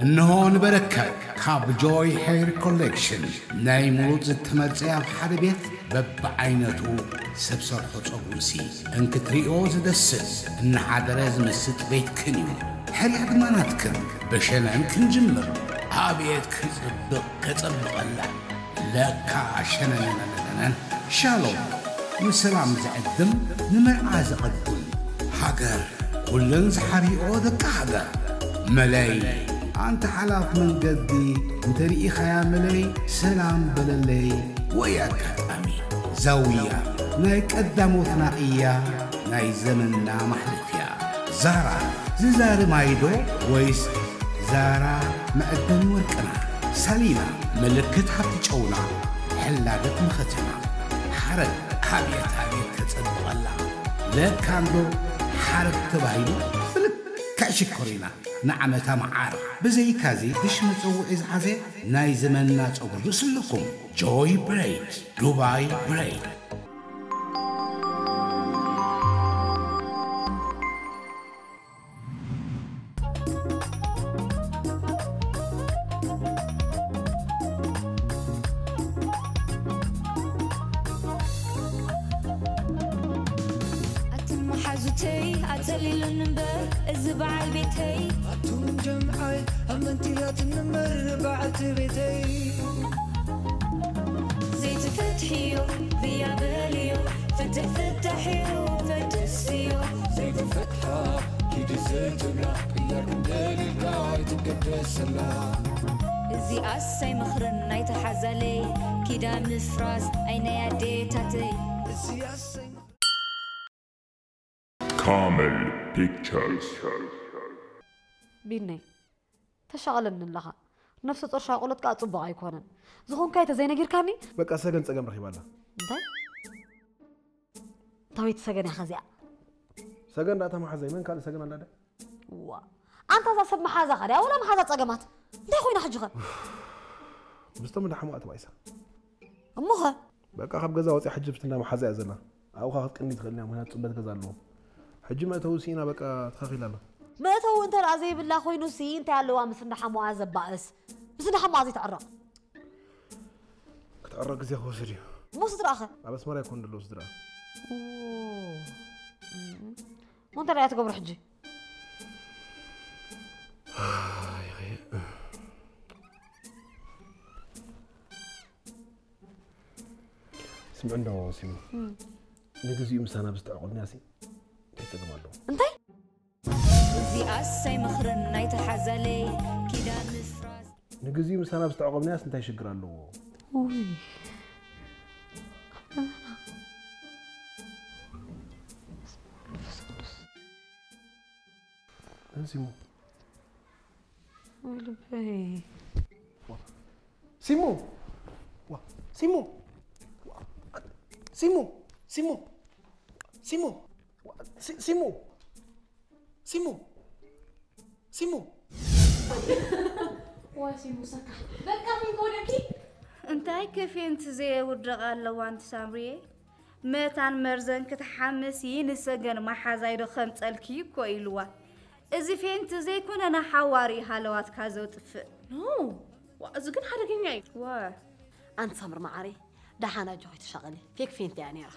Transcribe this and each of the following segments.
እንሆ ንበረከት ካብ ጆይ ሄር ኮሌክሽን ናይ ምሩፅ ዝተመርፀ ኣብ ሓደ ቤት በብዓይነቱ ሰብ ሰርሖ ፀጉርሲ እንክትሪኦ ዝደስስ እናሓደረ ዝምስጥ ቤትክን እዩ። ሕርያ ድማ ናትክን። ብሸነን ክንጅምር። ኣቤት ክፅብቕ ከፀብቐላ። ለካ ሸነነነነነን። ሻሎም ንሰላም ዝዕድም ንመርዓ ዘቐድም ሃገር ኩለን ዝሓሪኦ ደቂ ሃገር መለይ ኣንተ ሓላፍ መንገዲ እንተ ርኢኻያ መለይ ሰላም በለለይ ወይ ኣጋጣሚ ዛውያ ናይ ቀዳሞትና እያ ናይ ዘመንና ማሕለፍያ ዛራ ዝዛሪ ማይዶ ወይስ ዛራ መዕደኒ ወርቅና ሳሊና ምልክት ሃብቲ ጨውና ሕላገት መኸተና ሓረግ ኣብየት ኣብየት ተጸብቐላ ለካ እንዶ ሓረግ ተባሂሉ ብልክዕ ሽኮሪና ንዓመታ መዓር ብዘይካዚ ድሽ መጸውዒ ዝሓዘ ናይ ዘመንና ጸጉሪ ርእሲ ኣለኩም ጆይ ብሬድ ዱባይ ብሬድ ኣትም መሓዙተይ ኣጸሊሉኒ እምበር እዚ በዓል ቤተይ ኣቱም ጀምዓይ ኣመንቲላትኒ እምበር በዓልቲ ቤተይ ዘይትፈትሕዮ ብያ በልዮ ፍትሕ ፍታሕዮ ፈትስዮ ዘይትፈትሓ ኪዲ ዘይትብላ ቅያር ክንደሊልካ ኣይትገደሰላ እዚኣስ ኣይመኽርን ናይቲ ሓዛለይ ኪዳን ምፍራስ ኣይ ናይ ኣዴታተይ እዚኣስ ኣይመኽርን Camel Pictures ቢነይ ተሻቕለኒ ኣለኻ ነፍሰ ጾር ሻቕሎት ከኣ ጽቡቕ ኣይኮነን ዝኾንካዮ ተዘይነጊርካኒ በቃ ሰገን ጸገም ረኺባ ኣላ እንታይ ታወይቲ ሰገን ኢኻ እዚኣ ሰገን ዳኣ ተማሓዛይ መን ካልእ ሰገን ኣላ ደ ዋ ኣንታ እዛ ሰብ መሓዛ ኸ ድያ ወላ መሓዛ ጸገማት እንታይ ኮይና ሕጂ ኸ ምስቶም እንዳሓሙኣ ተባኢሳ እሞ ኸ በቃ ካብ ገዛ ወፂኣ ሕጂ ብትና መሓዛ እያ ዘላ ኣብኡ ኸ ክትቅኒ ትኽእል እያ ምክንያቱ ፅበት ገዛ ኣለዎ ሕጂ መእተዊ ሲኢና በቃ ተኻኺላ ኣላ መእተዊ እንተ ደኣ ዘይብላ ኮይኑ ሲ እንታይ ኣለዋ ምስ እንዳሓሙኣ ዘባእስ ምስ እንዳሓሙኣ ዘይትዕረቕ ክትዕረቕ ግዜ ክወስድ እዩ እሞ ስድራኸ ኣብ ኣስመራ ይኮን ዘለዉ ስድራ እሞ እንታይ ደኣ ትገብሩ ሕጂ ስምዕ እንዶ ሲሙ ንግዚኡ ምሳና ብዝተዕቆብናሲ እንታይ ጸገም ኣለዎ እንታይ እዚኣስ ኣይመኽርን ናይቲ ሓዛለይ ኪዳን ምፍራስ ንግዚኡ ምሳና ብዝተዕቆብናያስ እንታይ ሽግር ኣለዎ ሲሙ ልበይ ሲሙ ዋ ሲሙ ሲሙ ሲሙ ሲሙ ሲሙ ሲሙ ሲሙ ዋይ ሲሙ ሰካ በቃ ፊንክ ወደኪ እንታይ ከፌንቲ ዘየውድቕ ኣለዋ ኣንቲ ሳምሪየ መታን መርዘን ክትሓምስ ይንሰገን መሓዛይ ዶ ከምጸልኪ እኮ ኢልዋ እዚ ፌንቲ ዘይኮነ ንሓዋሪ ሃለዋትካ ዘውጥፍእ ኖ ዋ እዚ ግን ሓደገኛ እዩ ወ ኣንቲ ሳምሪ መዓረይ ደሓን ኣጆኺ ተሻቐሊ ፌክ ፌንቲ እያ ነይራ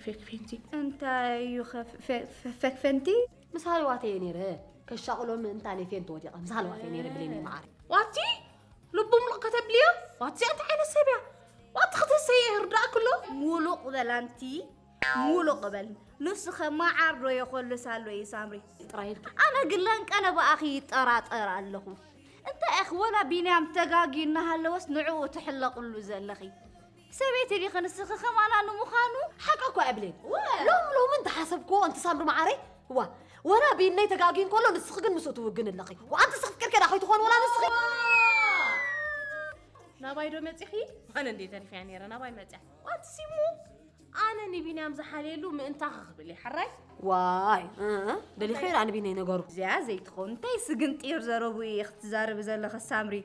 ፌክ ፌንቲ እንታይ እዩ ኸ ፌ- ፌ- ፌክ ፌንቲ ምስ ሃለዋተይ እየ ነይረ ከሻቕሎ ምእንታን እየ ፌንቲ ወዲቐ ምስ ሃለዋተይ ነይረ ብሌነይ መዓረይ ዋቲ ልቡ ሙሉቕ ከተብልዮ ዋቲ እንታይ ዓይነት ሰብ እያ ዋቲ ክትህሰየ ይርዳእ ክሎ ሙሉቕ በል ኣንቲ ሙሉቕ በል ንሱ ኸ መዓር ዶ የኾልስ ኣሎ እዩ ሳምሪ ጥራይ ኢልኪ ኣነ ግን ለንቀነ ብኣኺ ይጠራጠር ኣለኹ እንታይ ኢኺ ወላ ቢንያም ተጋግዩ እናሃለወስ ንዕኡ ትሕለቕሉ ዘለኺ ሰበይቲ ዲኺ ንስኺ ኸማና ንምዃኑ ሓቂ እኮ እያ ብሌን ሎም ሎም እንተሓሰብክዎ ኣንቲ ሳምሪ መዓረይ ዋ ወላ ቢነይ ተጋግዩ እንከሎ ንስኺ ግን ምስኡ ትውግን ኣለኺ ወኣንቲ ስኺ ፍቅር ከዳ ከይትኾን ወላ ንስኺ ናባይ ዶ መፂኺ ኣነ እንደ ተሪፍያ ነይረ ናባይ መፅያ ዋትሲሙ ኣነ ንቢንያም ዝሓልየሉ ምእንታኺ ክብል እየ ሓራይ ዋይ እ፣ ደሊኺ ራንቢ ናይ ነገሩ እዚኣ ዘይትኸውን እንታይ ስግንጢር ዘረቡ እየ ክትዛረቢ ዘለኺ ሳምሪ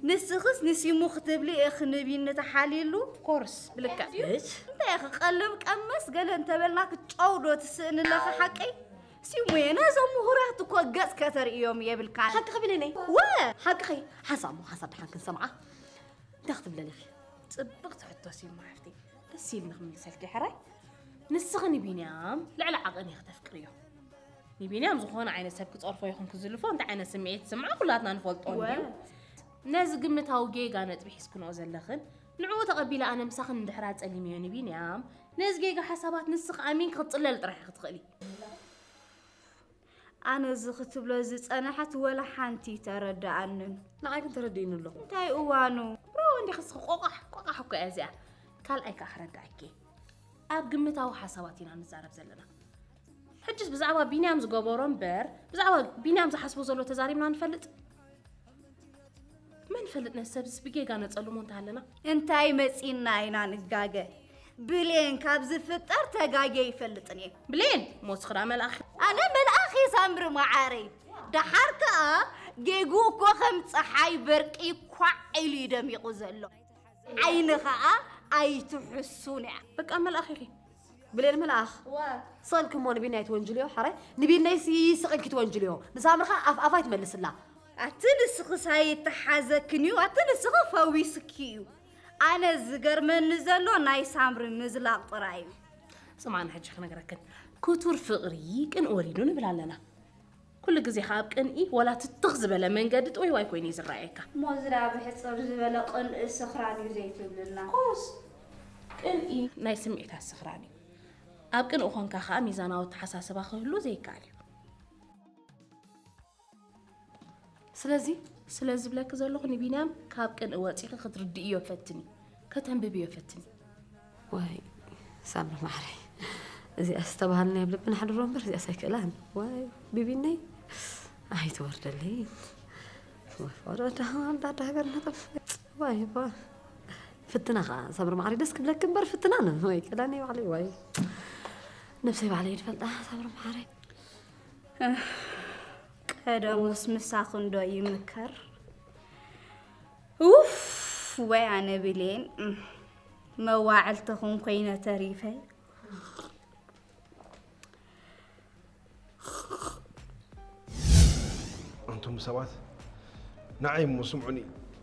ንስኽስ ንሲሙ ክትብሊ እኽ ንቢኒ ተሓልዩሉ ኮርስ ብልክዕ እንታይ እኺ ቀልብ ቀመስ ገለ እንተበልና ክትጨው ዶ ትስእኒ ኣለኺ ሓቀይ ሲሙየ፣ ነዞም ምሁራት እኮ ገጽ ከተርእዮም የብልካን። ሓቅኺ ብሌነይ። ወ! ሓቅኺ። ሓሳብ እሞ ሓሳብ ደሓን ክንሰምዓ። እንታይ ክትብለኒ ኢኺ? ጽብቕቲ ሕቶ ሲሙ ሓፍተይ። ደስ ኢልኒ ክምልሰልኪ ሕራይ። ንስኺ ንቢንያም ልዕሊ ዓቐን ኢኺ ተፍቅርዮ። ንቢንያም ዝኾነ ዓይነት ሰብ ክጸርፎ ይኹን ክዝልፎ እንታይ ዓይነት ስምዒት ዝስምዖ ኩላትና ንፈልጦ ወ! እንድዩ። ነዚ ግምታዊ ጌጋ ነጥቢ ሒዝክንኦ ዘለኽን ንዕኡ ተቐቢለ ኣነ ምሳኽን እንድሕር ኣጸሊመዮ ንቢንያም ነዚ ጌጋ ሓሳባት ንስኺ ኣሚንኪ ክትጽለሊ ጥራሕ ኢኺ ትኽእሊ። ኣነ እዚ ክትብሎ ዝጸናሕት ወላ ሓንቲ ተረድኣንን። ንዓይ ግን ተረዲእኒ ኣሎ። እንታይ እዋኑ? ብሮ እንዲኺ እስኺ ቆቋሕ ቆቋሕ እኮ እያ እዚኣ። ካልኣይ ከዓ ክረድኣኪ። ኣብ ግምታዊ ሓሳባት ኢና ንዛረብ ዘለና። ሕጅስ ብዛዕባ ቢንያም ዝገበሮ እምበር ብዛዕባ ቢንያም ዝሓስቦ ዘሎ ተዛሪብና ንፈልጥ? መን ፈልጥ ነዚ ሰብዝስ ብጌጋ ነጸልሞ እንተሃለና? እንታይ መጺና ኢና ንጋገ? ብሌን ካብ ዝፍጠር ተጋግየ ይፈልጥን እየ። ብሌን ሞት ክዳ መልኣኽ። ኣነ መልኣኽ እየ ሳምሪ መዓረይ። ደሓር ከኣ ጌጉ እኮ ከም ጸሓይ በርቂ ኳዕ ኢሉ እዩ ደሚቑ ዘሎ። ዓይኒ ኸኣ ኣይትሕሱን እያ። በቃ መልኣኽ ኢኺ። ብሌን መልኣኽ። ዋ። ሰልኪ እሞ ንቢናይ ትወንጅልዮ ሓራይ ንቢናይ ሲ ስቕልኪ ትወንጅልዮ ንሳምርኻ ኣፍ ኣፋይ ትመልስላ። ኣቲ ንስኽስ ኣይተሓዘክን እዩ ኣቲ ንስኺ ፈዊስኪ እዩ። ኣነ ዝገርመኒ ዘሎ ናይ ሳምሪ ምዝላቕ ጥራይ እዩ። ስማዕና ሕጂ ክነግረክን ክቱር ፍቕሪ ቅን ወሊዱ ንብል ኣለና። ኩሉ ግዜ ከኣ ኣብ ቅንኢ ወላ ትትኽ ዝበለ መንገዲ ጥውይዋይ ኮይኑ እዩ ዝረኣየካ። ሞዝዳ ብሕጽር ዝበለ ቅንኢ ስኽራን እዩ ዘይትብልና። ኮስ ቅንኢ ናይ ስምዒታት ስኽራን እዩ። ኣብ ቅንኢ ኾንካ ከኣ ሚዛናዊ ኣተሓሳስባ ክህሉ ዘይከኣል እዩ። ስለዚ ስለ ዝብለኪ ዘለኹ ንቢንያም ካብ ቅንኢ ወጺኺ ክትርድእዮ ፈትኒ፣ ከተንብብዮ ፈትኒ። ዋይ ሳምሪ ማዕረይ እዚኣ ዝተባሃልና የብልብን ሓድሮ እምበር እዚኣ ሳይክእላን ዋይ ቢቢነይ ኣይትወርደለይ ወረዳ ኣንዳዳ ሃገር ነጠፍ ዋይ ባ ፍትና ኸዓ ሳምሪ ማዕረይ ደስ ክብለክ እምበር ፍትና ን ወይ ከዳኒ ባዕለይ ዋይ ነብሰይ ባዕለይ ይድፈልጣ ሳምሪ ማዕረይ ቀደሙስ ምሳኹ እንዶ ይምከር። ኡፍ ወይ ኣነ ብሌን እም፣ መዋዕልትኹም ኮይነ ተሪፈ። ኣንቱም ሰባት ንዓይ እሞ ስምዑኒ፣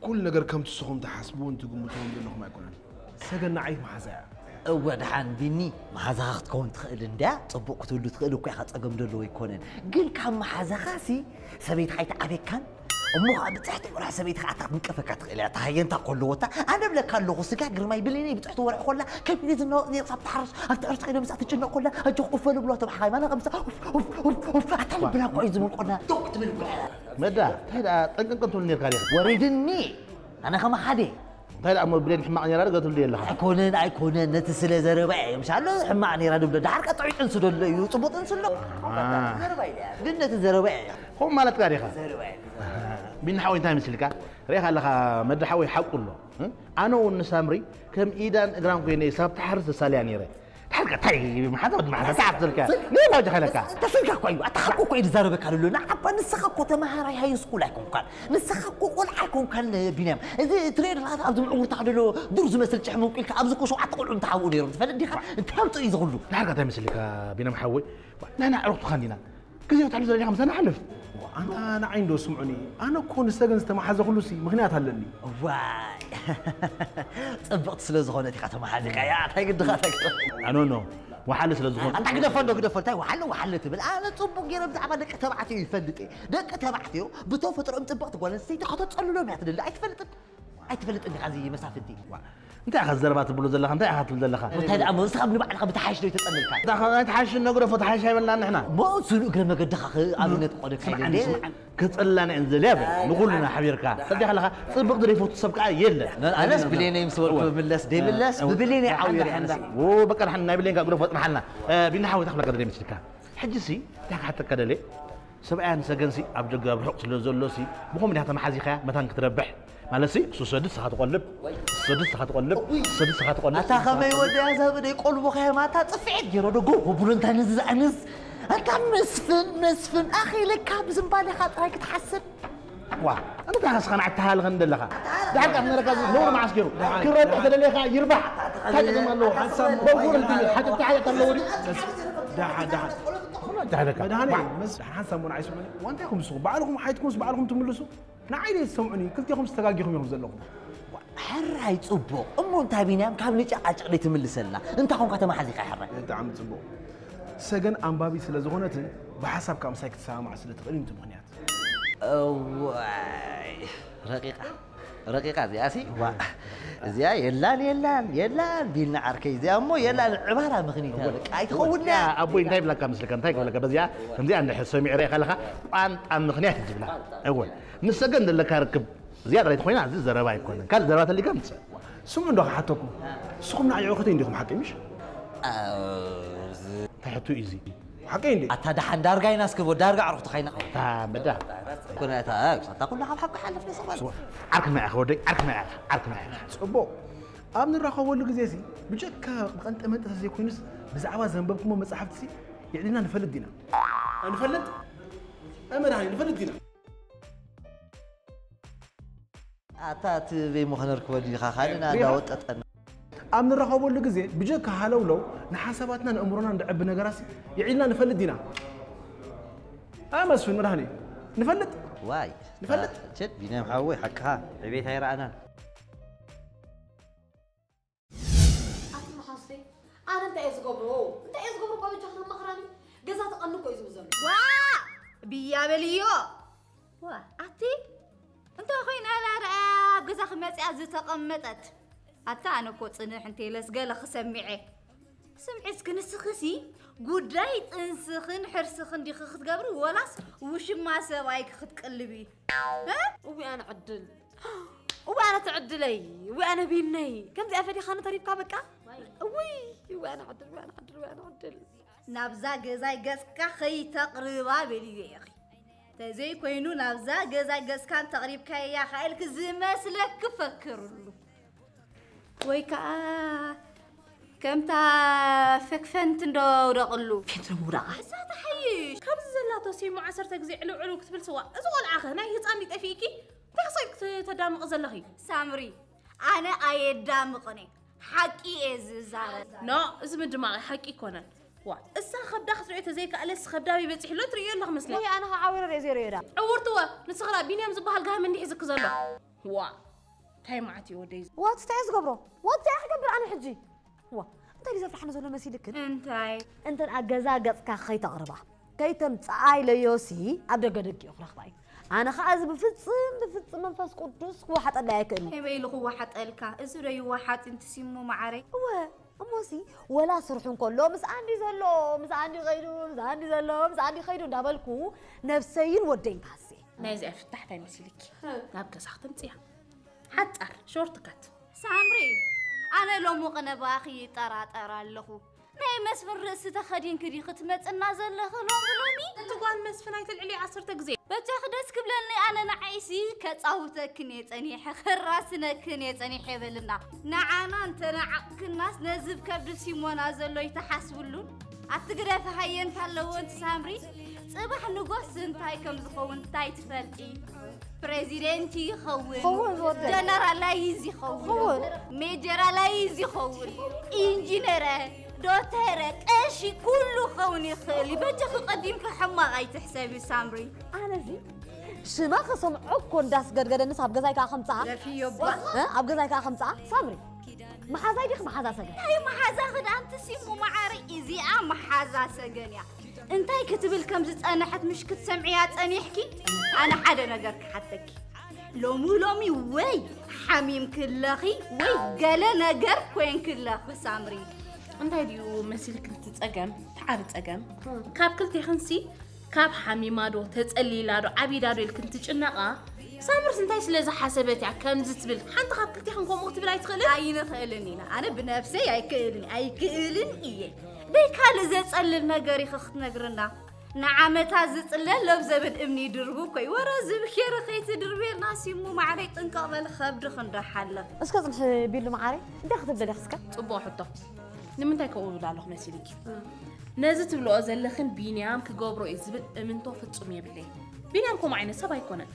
ኩሉ ነገር ከምቲ ንስኹም ትሓስብዎን ትግምትዎን ዘለኹም ኣይኮነን። ሰገን ንዓይ መሓዛ እያ። እወ ደሓን ቢኒ መሓዛኻ ክትከውን ትኽእል እንድያ፣ ጽቡቕ ክትህሉ ትኽእል እኮ ኢኻ፣ ጸገም ዘለዎ ኣይኮነን። ግን ካብ መሓዛኻሲ ሰበይትኻ ኣይትዓብየካን? እሞ ኸኣ ብጽሕቲ ወርሒ ሰበይትኻ ኣታ ክትንቀፈካ ትኽእል እያ። እታ ሃየንታ እኮ ኣለዎ እታ ኣነ እብለካ ኣለኹ ስጋ ግርማይ ብሌነይ ብጽሕቲ ወርሒ ኮላ ከቢድ ዝናወጥ ነይሩ ካብ ትሓርስ ኣብቲ ዕርሲ ከይደ ምስኣ ትጭነቕ ኮላ ኣጆኺ ቁፈሉ ብሎ ተባሓኻይ ማና ከምሳ ኣታ ልብና እኮ እዩ ዝብል ቆና ቶክ ትብል እኮ እያ። መዳ እንታይ ደኣ ጠንቀንቀን ትብል ነርካ ዲኻ? ወሪድኒ ኣነ ከማኻ ድየ? እንታይ ደኣ እሞ ብሌን ሕማቕ ነይራ ዶ ገትብሉ ኣለኻ? ኣይኮነን ኣይኮነን ነቲ ስለ ዘረባ እየ ምሻሎ ሕማቕ ነይራ ድብሎ ደሓር ቀጥዑ ጥንሲ ዶ ኣሎ እዩ ጽቡቕ ጥንሲ ኣሎ ዘረባ ኢለ ግን ነቲ ዘረባ እየ ከምኡ ማለትካ ዲኻ? ዘረባ እየ ቢኒ ሓወይ እንታይ ምስልካ ርኢኻ ኣለኻ መዲ ሓወይ ሓቁ ኣሎ ኣነ እውን ንሳምሪ ከም ኢዳን እግራን ኮይነ ሳብ ተሓርስ ተሳልያ ነይረ ሓርካ ታይ መሓዛ ወዲ መሓዛ ሰዓት ዘልካ ሌላ ወዲ ኸለካ ተሰልካ እኮ እዩ ኣታ ሓቁ እኮ እዩ ዝዛረበካ ዘሎ ንዓባ ንስኻ እኮ ተመሃራይ ሃይ ስኩል ኣይኮንካን ንስኻ እኮ ቆልዓ ኣይኮንካን ቢንያም እዚ ትሬድ ላት ኣብዚ ምዕውርታ ከደሎ ዱር ዝመስል ጭሕሚ ውቂልካ ኣብዚ እኮ ሸውዓተ ቆልዑ እንተሓብኡ ነይሮም ትፈልጥ ዲኻ እንታይ ኣምፅኡ እዩ ዝኽሉ ንሓርካ እንታይ መስልካ ቢንያም ሓወይ ንሕና ዕሩኽትኻ እንዲና ግዜ ተሕሉ ዘለና ከምሰና ሓልፍ ኣንታ ንዓይ እንዶ ስምዑኒ ኣነ እኮ ንሰገን ዝተማሓዘ ኩሉ ሲ ምክንያት ኣለኒ ዋይ ፅብቕቲ ስለ ዝኾነት ኢኻ ተማሓዚኻ ያ እንታይ ግድኻ ተግጥም ኣኖኖ ወሓለ ስለ ዝኾነ ኣታ ግደፈ እንዶ ግደፈ እንታይ ወሓለ ወሓለ ትብል ኣነ ፅቡቅ ገይረ ብዛዕባ ደቂ ተባዕትዮ ይፈልጥ እየ ደቂ ተባዕትዮ ብተፈጥሮኦም ፅብቕቲ ጓል ኣንስተይቲ ከተፀልሎም እያ ትደሊ ኣይትፈልጥን ኣይትፈልጥን ዲኻ እዚ መሳፍንቲ እንታይ ኢኻ ዘረባ ትብሎ ዘለኻ እንታይ ኢኻ ትብል ዘለኻ እንታይ ደኣ እሞ ንስኻ ንባዕልኻ ብተሓሽ ዶ ይተጸለልካ እንታይ ተሓሽ ነግረፎ ተሓሽ ኣይበልና ንሕና እሞ እሱ እግረ መገድኻ ኣብነት ቆደካ ይደሊ ክጸላና እንዘል ያበ ንኹልና ሓቢርካ ተዲኻ ኣለኻ ጽብቕ ድሪፎት ሰብ ከኣ የለ ኣነስ ብሌነይ ምስ በልኩ ምለስ ደይምለስ ብብሌነይ ዓውየ በቃ ድሓን ናይ ብሌንካ ግረፎ ጽንሓልና ቢና ሓወይ ታኽለካ ደደይ መስልካ ሕጂ ሲ እንታይ ክሓተካ ደልየ ሰብኣያን ሰገንሲ ኣብ ደገ ኣብ ርሑቕ ስለ ዘሎሲ ብኸምኡ ዲኻ ተመሓዚኻያ መታን ክትረብሕ ማለትሲ እሱ ሰድድ ስኻ ትቖልብ ሰድድ ስኻ ትቖልብ ሰድድ ስኻ ትቖልብ ኣታ ከመይ ወደያ ዘብደይ ቆልቦኸያ ማታ ጽፍዒት ገይሮ ደጎ ወብሎ እንታይ ነዚ ዝኣንስ ኣንታ መስፍን መስፍን ኣኺልካ ብዝምባሌኻ ጥራይ ክትሓስብ ዋ ኣንታ ስኻ ንዓይ ተሃልኸን ደለኻ ዳሕር ካፍ ነረካ ነውሪ መዓስ ገይሩ ክረብሕ ተደለኻ ይርባሕ እንታይ ጥቕሚ ኣለዎ በጉር ሓጥታ ሓጢኣት ኣለዎ ድዩ ደሓ ደሓ እንታይ ኣለካ? መድሃኔ መስ ሓንሳብ ሞን ኣይስምዑኒ። ዋንታይ ኢኹም ንስኹም? ባዕልኹም ሓይትኩምስ ባዕልኹም ትምልሱ። ንዓይ ደይ ትሰምዑኒ። ክልቴኹም ዝተጋጊኹም ኢኹም ዘለኹም። ሕራይ ጽቡቕ። እሞ እንታይ ቢንያም ካብ ንጨቓጨቕ ደይ ትምልሰልና? እንታይ ኾንካ ተማሓዚኻ ሕራይ? ብጣዕሚ ጽቡቕ። ሰገን ኣንባቢ ስለ ዝኾነትን ብሓሳብ ካብ ምሳይ ክትሰማማዕ ስለ ትኽእል እዩ እቲ ምኽንያት። እዋይ ረቂቓ ረቂቓ እዚኣ ሲ ዋ እዚኣ የላን የላን የላን ቢልና ዓርከይ እዚኣ እሞ የላን ዕባራ ምኽኒት እያ በቃ ኣይትኸውን እያ። ኣቦይ እንታይ ይብለካ ምስልካ እንታይ ክብለካ በዚኣ ከምዚኣ እንድሕር ሰሚዑ ርኢኻ ኣለኻ ቋንጣ ምኽንያት እዩ ዝብላ እወ ምስ ሰገን ዘለካ ርክብ እዚኣ ጥራይ ተኾይና እዚ ዘረባ ኣይኮነን ካልእ ዘረባ ተሊካ ምፅእ ስምዑ እንዶ ክሓተኩም ንስኹም ንዓይ ዕርክተይ እንዲኹም ሓቂ ምሽ እንታይ ሕቶ እዩ እዚ ሓቀይ እንዴ? ኣታ ደሓን ዳርጋ ኢና እስክቦ ዳርጋ ኣዕሩኽቲ ካይና። እታ በዳ ኩነታ ሳታ ኩሉ ካብ ሓቂ ሓለፍ ንሰባት። ዓርክና ኢኻ ወደይ ዓርክና ኢኻ ዓርክና ኢኻ። ጽቡቕ ኣብ ንራኸበሉ ግዜ ሲ ብጀካ ብቐንጠ መንጠ ዘይኮይኑስ ብዛዕባ ዘንበብኩሞ መጻሕፍቲ ሲ የዕሊና ንፈልጥ ዲና። ንፈልጥ? ኣይ መድሃኒ ንፈልጥ ዲና። ኣታ እቲ በይሙ ከነርክበሉ ኢኻ ካልእና እንዳወጠጠና ኣብ ንራኸበሉ ግዜ ብጀካ ሃለውለው ንሓሳባትና ንእምሮና እንድዕቢ ነገራሲ ይዒልና ንፈልጥ ዲና? ኣይ መስፍን መድሃኒ ንፈልጥ ዋይ ንፈልጥ ቸድ ቢንያም ሓወይ ሓቅኻ ዕቤት ኣይረኣናን ኣቲ መሓዝተይ ኣነ እንታይ እየ ዝገብሮ እንታይ እየ ዝገብሮ እኳ በጃ ክነማኽራኒ ገዛ ተቐኒ እኮ እዩ ዝብል ዘሎ ዋ ብያ በልዮ ዋ ኣቲ እንታይ ኮይና እላ ደኣ ኣብ ገዛኺ መጺኣ ዝተቐመጠት ኣታ ኣነ እኮ ጽንሕ እንተ ኢለስ ገለ ክሰሚዐ ስምዒ እስኪ ንስኺሲ ጉዳይ ጥንስኽን ሕርስኽን ዲኺ ክትገብሪ ወላስ ውሽማ ሰብኣይኪ ክትቅልቢ እውይ ኣነ ዕድል እውይ ኣነ ትዕድለይ እውይ ኣነ ቢነይ ከምዚኣ ፈዲኻኒ ተሪፍካ በቃ እውይ እውይ ኣነ ዕድል እውይ ኣነ ዕድል እውይ ኣነ ዕድል ናብዛ ገዛይ ገጽካ ከይተቕርባ በልዮ ኢኺ ተዘይኮይኑ ናብዛ ገዛይ ገጽካ እንተቕሪብካያ ከኣ ኢልኪ ዝመስለኪ ፈክርሉ ወይ ከኣ ከምታ ፈክፈንት እንዶ ውደቕሉ። ፈንት ምውዳቓ። እዛ ትሓይሽ። ካብዚ ዘላቶ ሲሞ ዓሰርተ ግዜ ዕልው ዕልው ክትብል ስዋ። እዚ ቆልዓ ኸ ናይ ህፃን ድዩ ጠፊእኪ? እንታይ ክሳይ ተዳምቒ ዘለኺ? ሳምሪ፣ ኣነ ኣየዳምቕን እየ። ሓቂ እየ ዝዛረብ። ኖ፣ እዚ ምድማቕ ሓቂ ኣይኮነን። ዋ፣ እሳ ከብዳ ክትሪኦ ተዘይከኣለስ ከብዳ ኣበይ በፂሑ ኣሎ ትርእዮ ኣለኺ መስለኒ። ወይ ኣነ ኸዓ ዓዊረ ርእየ ዘይርእዮ እየ ዳ። ዕውርቲ ወ፣ ንስኺ ዳ ቢንያም ዝበሃል ጋህሚ እንዲሕ ዝኪ ዘሎ። ዋ። እንታይ መዓት እዩ ወደይ እዚ? ዋት እንታይ እየ ዝገብሮ? ዋት እንታይ እየ ክገብር ኣነ ሕጂ? ዋ እንታይ ድዩ ዘፍርሓኒ ዘሎ መሲልክን? እንታይ? እንተን ኣብ ገዛ ገፅካ ከይተቕርባ ከይተምፅኣ ኢለዮሲ ኣብ ደገ ደጊኡ ክረኽባ እዩ። ኣነ ኸዓ እዚ ብፍፅም ብፍፅም መንፈስ ቅዱስ ክወሓጠለይ ኣይክእልን። ከመይ ኢሉ ክወሓጠልካ? እዚ ዶ ይወሓጥ እንትሲሞ መዓረይ? እወ እሞሲ ወላ ስርሑ እንከሎ ምስኣ እንዲ ዘሎ ምስኣ እንዲ ኸይዱ ምስኣ እንዲ ዘሎ ምስኣ እንዲ ኸይዱ እንዳበልኩ ነብሰይን ወደይን ክሃስየ። ናይዚኣ ፍታሕ እንታይ መሲልኪ? ናብ ገዛ ክተምፅያ። ሓፃር፣ ሾርት ካት። ሳምሪ፣ ኣነ ሎሚ ቅነ ብኣኺ ይጠራጠር ኣለኹ። ናይ መስፍን ርእሲ ተኸዲንኪ ዲኺ ትመፅና ዘለኺ ሎሚ ሎሚ? እንቲ ጓል መስፍን ኣይተልዕልዮ ዓሰርተ ግዜ። በጃኺ ደስ ክብለኒ ኣነ ንዓይሲ ከፃውተክን እየ ፀኒሐ፣ ከራስነክን እየ ፀኒሐ በልና። ንዓና እንተነዓቕክናስ ነዚ ብከብዲ ሲሞና ዘሎ ይተሓስብሉን? ኣቲ ግደፊ ሃየ እንታለዎ ኣንቲ ሳምሪ፣ ፅባሕ ንጎስ እንታይ ከም ዝኸውን እንታይ ትፈልጢ? ፕሬዚደንት ይኸውን፣ ጀነራላይዝ ይኸውን፣ ሜጀራላይዝ ይኸውን፣ ኢንጂነረ፣ ዶተረ፣ ቀሺ ኩሉ ክኸውን ይኽእል እዩ። በጃኺ ቀዲምኪ ሕማቕ ኣይትሕሰቢ ሳምሪ። ኣነዚ ሽማ ከሰምዖ እኮ እንዳስገድገደንስ ኣብ ገዛይ ከኣ ከምጽኣ ለፍዮ እባ። እ? ኣብ ገዛይ ከኣ ከምጽኣ ሳምሪ መሓዛይ ዲኺ መሓዛ ሰገን? ናይ መሓዛ ክዳን ትሲሙ መዓረይ እዚኣ መሓዛ ሰገን እያ። እንታይ ክትብል ከም ዝጸንሐት ምሽ ክትሰምዕያ ጸኒሕኪ? ኣነ ሓደ ነገር ክሓተኪ። ሎሚ ሎሚ ወይ ሓሚምኪ ኣለኺ ወይ ገለ ነገር ኮይንኪ ኣለኺ ሳምሪ። እንታይ ድዩ መሲልኪ እቲ ጸገም፣ እቲ ዓቢ ጸገም? ካብ ክልቴኽንሲ ካብ ሓሚማ ዶ ተጸሊላ ዶ ዓቢዳ ዶ ኢልክን ትጭነቓ ሳምርስ እንታይ ስለ ዝሓሰበት እያ ከምዚ ትብል ሓንቲ ካብ ክልቴኽን ከምኡ ክትብል ኣይትኽእልን ኣይንኽእልን ኢና ኣነ ብነብሰይ ኣይክእልን ኣይክእልን እየ ደይ ካልእ ዘጸልል ነገር ኢኺ ክትነግርና ንዓመታ ዝጽለል ሎብ ዘበን እምኒ ድርቡ እኮ እዩ ወረ ዝብኬረ ከይትድርብየና ሲሙ ማዕረይ ጥንቀቕ በል ኸብድኺ እንዶ ሓለፍ እስከ ጽንሒ ቢሉ መዓረይ እንታይ ክትብለለኺ እስከ ጽቡቕ ሕቶ ንምንታይ ከምኡ እብል ኣለኹ መሲልኪ ነዚ ትብልኦ ዘለኽን ቢንያም ክገብሮ እዩ ዝብል እምንቶ ፍጹም የብለይ ቢንያም ከምኡ ዓይነት ሰብ ኣይኮነን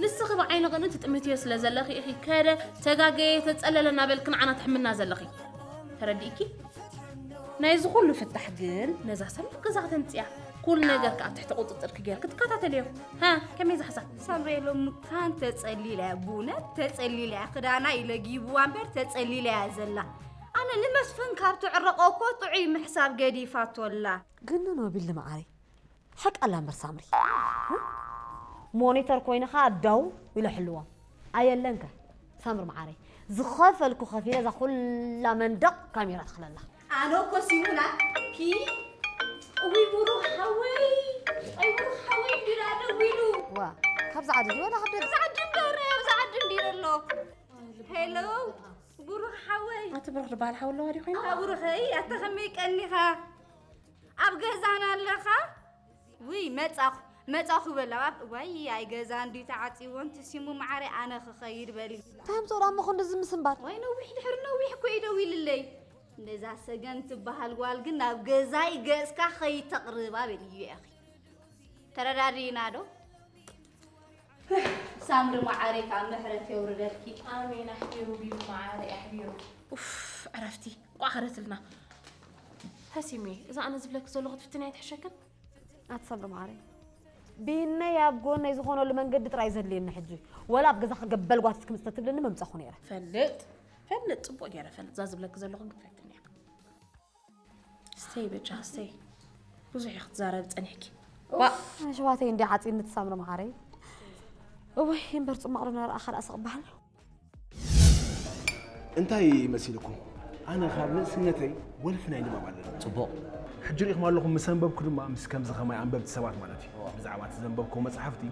ንስኺ ብዓይኒ ቅንኢ ትጥምትዮ ስለ ዘለኺ ኢኺ ከደ ተጋገየ ተጸለለ እናበልኪ ንዓና ትሕምና ዘለኺ ተረዲእኪ ናይዚ ኩሉ ፍታሕ ግን ነዛ ሰብ ናብ ገዛ ክተምጽያ ኩሉ ነገር ከኣ ኣብ ትሕቲ ቁጽጽርኪ ገይርኪ ትከታተልዮ። ሃ፣ ከመይ ዛሕዛሕ? ሳምሬ ሎሚ ካን ተጸሊላ እያ፣ ብእውነት ተጸሊላ እያ። ክዳና ኢለጊብዋ እምበር ተጸሊላ እያ ዘላ። ኣነ ንመስፍን ካብ ትዕረቆ እኮ ጥዑይ ምሕሳብ ገዲፋቶ ኣላ። ግንኖ ቢል መዓረይ። ሓቃ ኣላ እምበር ሳምሪ። ሞኒተር ኮይንኻ ኣዳው ኢለ ሕልዎም። ኣየለንከ ሳምሪ መዓረይ። ዝኸፈልኩ ከፊለ እዛ ኩላ መንደቕ ካሜራ ትኽለላ። ኣነ እኮ ሲሙና ኪ እዊ ብሩኽ ሓወይ፣ ኣይ ብሩኽ ሓወይ እንዲዳ ደዊሉ። ዋ፣ ካብዛ ዓዲ ድዩ ወላ ካብ ደገ? ኣብዚ ዓዲ እምበር፣ ኣብዚ ዓዲ እንዲዩ ዘሎ። ሄሎ፣ ብሩኽ ሓወይ። ኣቲ ብሩኽ ዝበሃል ሓው ኣለዋ ድዩ ኮይኑ? ኣታ ብሩኸይ፣ ኣታ ከመይ ቀኒኻ? ኣብ ገዛና ኣለኻ? ውይ፣ መጻኹ፣ መጻኹ በላ። ኣብ-፣ ዋይ፣ ኣይ ገዛ እንዲዩ ተዓጺዎ፣ እንት ሲሙ መዓረይ ኣነ ክኸይድ በሊ። እንታይ ኣምጽኦ ደኣ እሞ ክንድዚ ምስንባር? ዋይ፣ ነዊሕ ድሕሪ ነዊሕ እኮ እዩ ደዊልለይ። ነዛ ሰገን ትበሃል ጓል ግን ናብ ገዛይ ገጽካ ከይተቕርባ በልዮ ኢኺ። ተረዳዲእና ዶ? ሳምሪ መዓረይ ካብ ምሕረት የውርደልኪ። ኣሜን። ኣሕቢሩ ቢሉ መዓረይ ኣሕቢሩ። ኡፍ፣ ዕረፍቲ። እንቋዕ ከረትልና። ሃሲሜ፣ እዛ ኣነ ዝብለኪ ዘለኹ ትፍትንያ ኣይትሕሸክን? ኣቲ ሳምሪ መዓረይ፣ ቢነይ ኣብ ጎነይ ዝኾነሉ መንገዲ ጥራይ ዘድልየኒ ሕጂ። ወላ ኣብ ገዛ ከገበል ጓቲት ክምስተ ትብልኒ መምጻኹ ነይረ። ፈልጥ፣ ፈልጥ፣ ጽቡቕ ገይረ ፈልጥ። እዛ ዝብለኪ ዘለኹ ግን ትፍትንያ። ስተይ በጃ፣ ስተይ። ብዙሕ እዩ ክትዛረቢ ጸኒሕኪ። ዋ! ኣሕዋተይ እንዲ ዓጺኒ ትሳምሪ መዓረይ። እወይ፣ እምበር ጽማቕ ዶ ነርኣ ካልኣ ስቕ በሃል። እንታይ መሲልኩም? ኣነ ካብ ንእስነተይ ወልፊ ናይ ንባብ ኣለኒ። ጽቡቕ። ሕጂ ርኢኹም ኣለኹም፣ ምስ ኣንበብኩ ድማ ምስ ከምዚ ከማይ ኣንበብቲ ሰባት ማለት እዩ። ብዛዕባ እቲ ዘንበብክዎ መጽሓፍቲ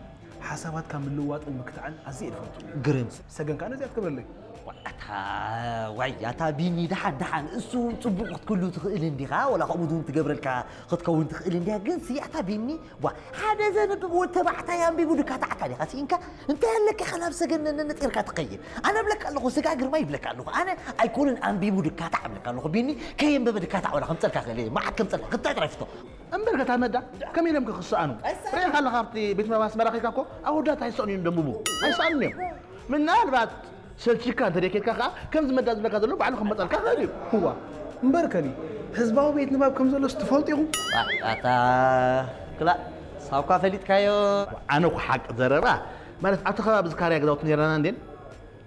ሓሳባትካ ምልዋጥን ምክትዓን ኣዝየ እየ ዝፈቱ። ግርም። ሰገን ከኣ ነዚኣ ትገብረለይ። ዋይ፣ ኣታ፣ ዋይ፣ ኣታ ቢኒ፣ ደሓን፣ ደሓን። እሱ ጽቡቕ ክትክሉ ትኽእል እንዲኻ፣ ወላ ከምኡ እውን ትገብረልካ ክትከውን ትኽእል እንዲያ፣ ግን ሲ፣ ኣታ ቢኒ፣ ዋ፣ ሓደ ዘንብብ ወዲ ተባዕታይ ኣንቢቡ ድካታዕካ ዲኻ ስኢንካ? እንታይ ኣለካ ኢኻ ናብ ሰገን ነንጥርካ ትኸይድ? ኣነ እብለካ ኣለኹ፣ ስጋ ግርማ ይብለካ ኣለኹ። ኣነ ኣይኮነን ኣንቢቡ ድካታዕ እብለካ ኣለኹ። ቢኒ፣ ከየንበበ ድካታዕ ወላ ከምጸልካ ክእል እየ። መዓት ከምጸልካ፣ ክታይ ጥራይ ፍቶ። እምበር ከታ መዳ፣ ከመይ ኢሎም ክኽስኣኑ? ርኢኻ ኣለኻ ኣብቲ ቤት መባ ኣስመራ ኸይድካ እኮ ኣወዳት ኣይሰኣኑን እዮም ደንብቡ። ኣይሰኣኑን እዮም። ምናልባት ሰልቺካ እንተ ደይ ኬድካ ኸዓ ከምዚ መዳ ዝብለካ ዘሎ ባዕሉ ክመጸልካ ኽእል እዩ። እዋ እምበር ከኒ ህዝባዊ ቤት ንባብ ከም ዘሎስ ትፈልጡ ኢኹም? ኣታ ክላእ ሳብኳ ፈሊጥካዮ። ኣነ እኮ ሓቂ ዘረባ ማለት ኣብቲ ከባቢ ዝካርያ ገዛውቲ ነይረና እንዴን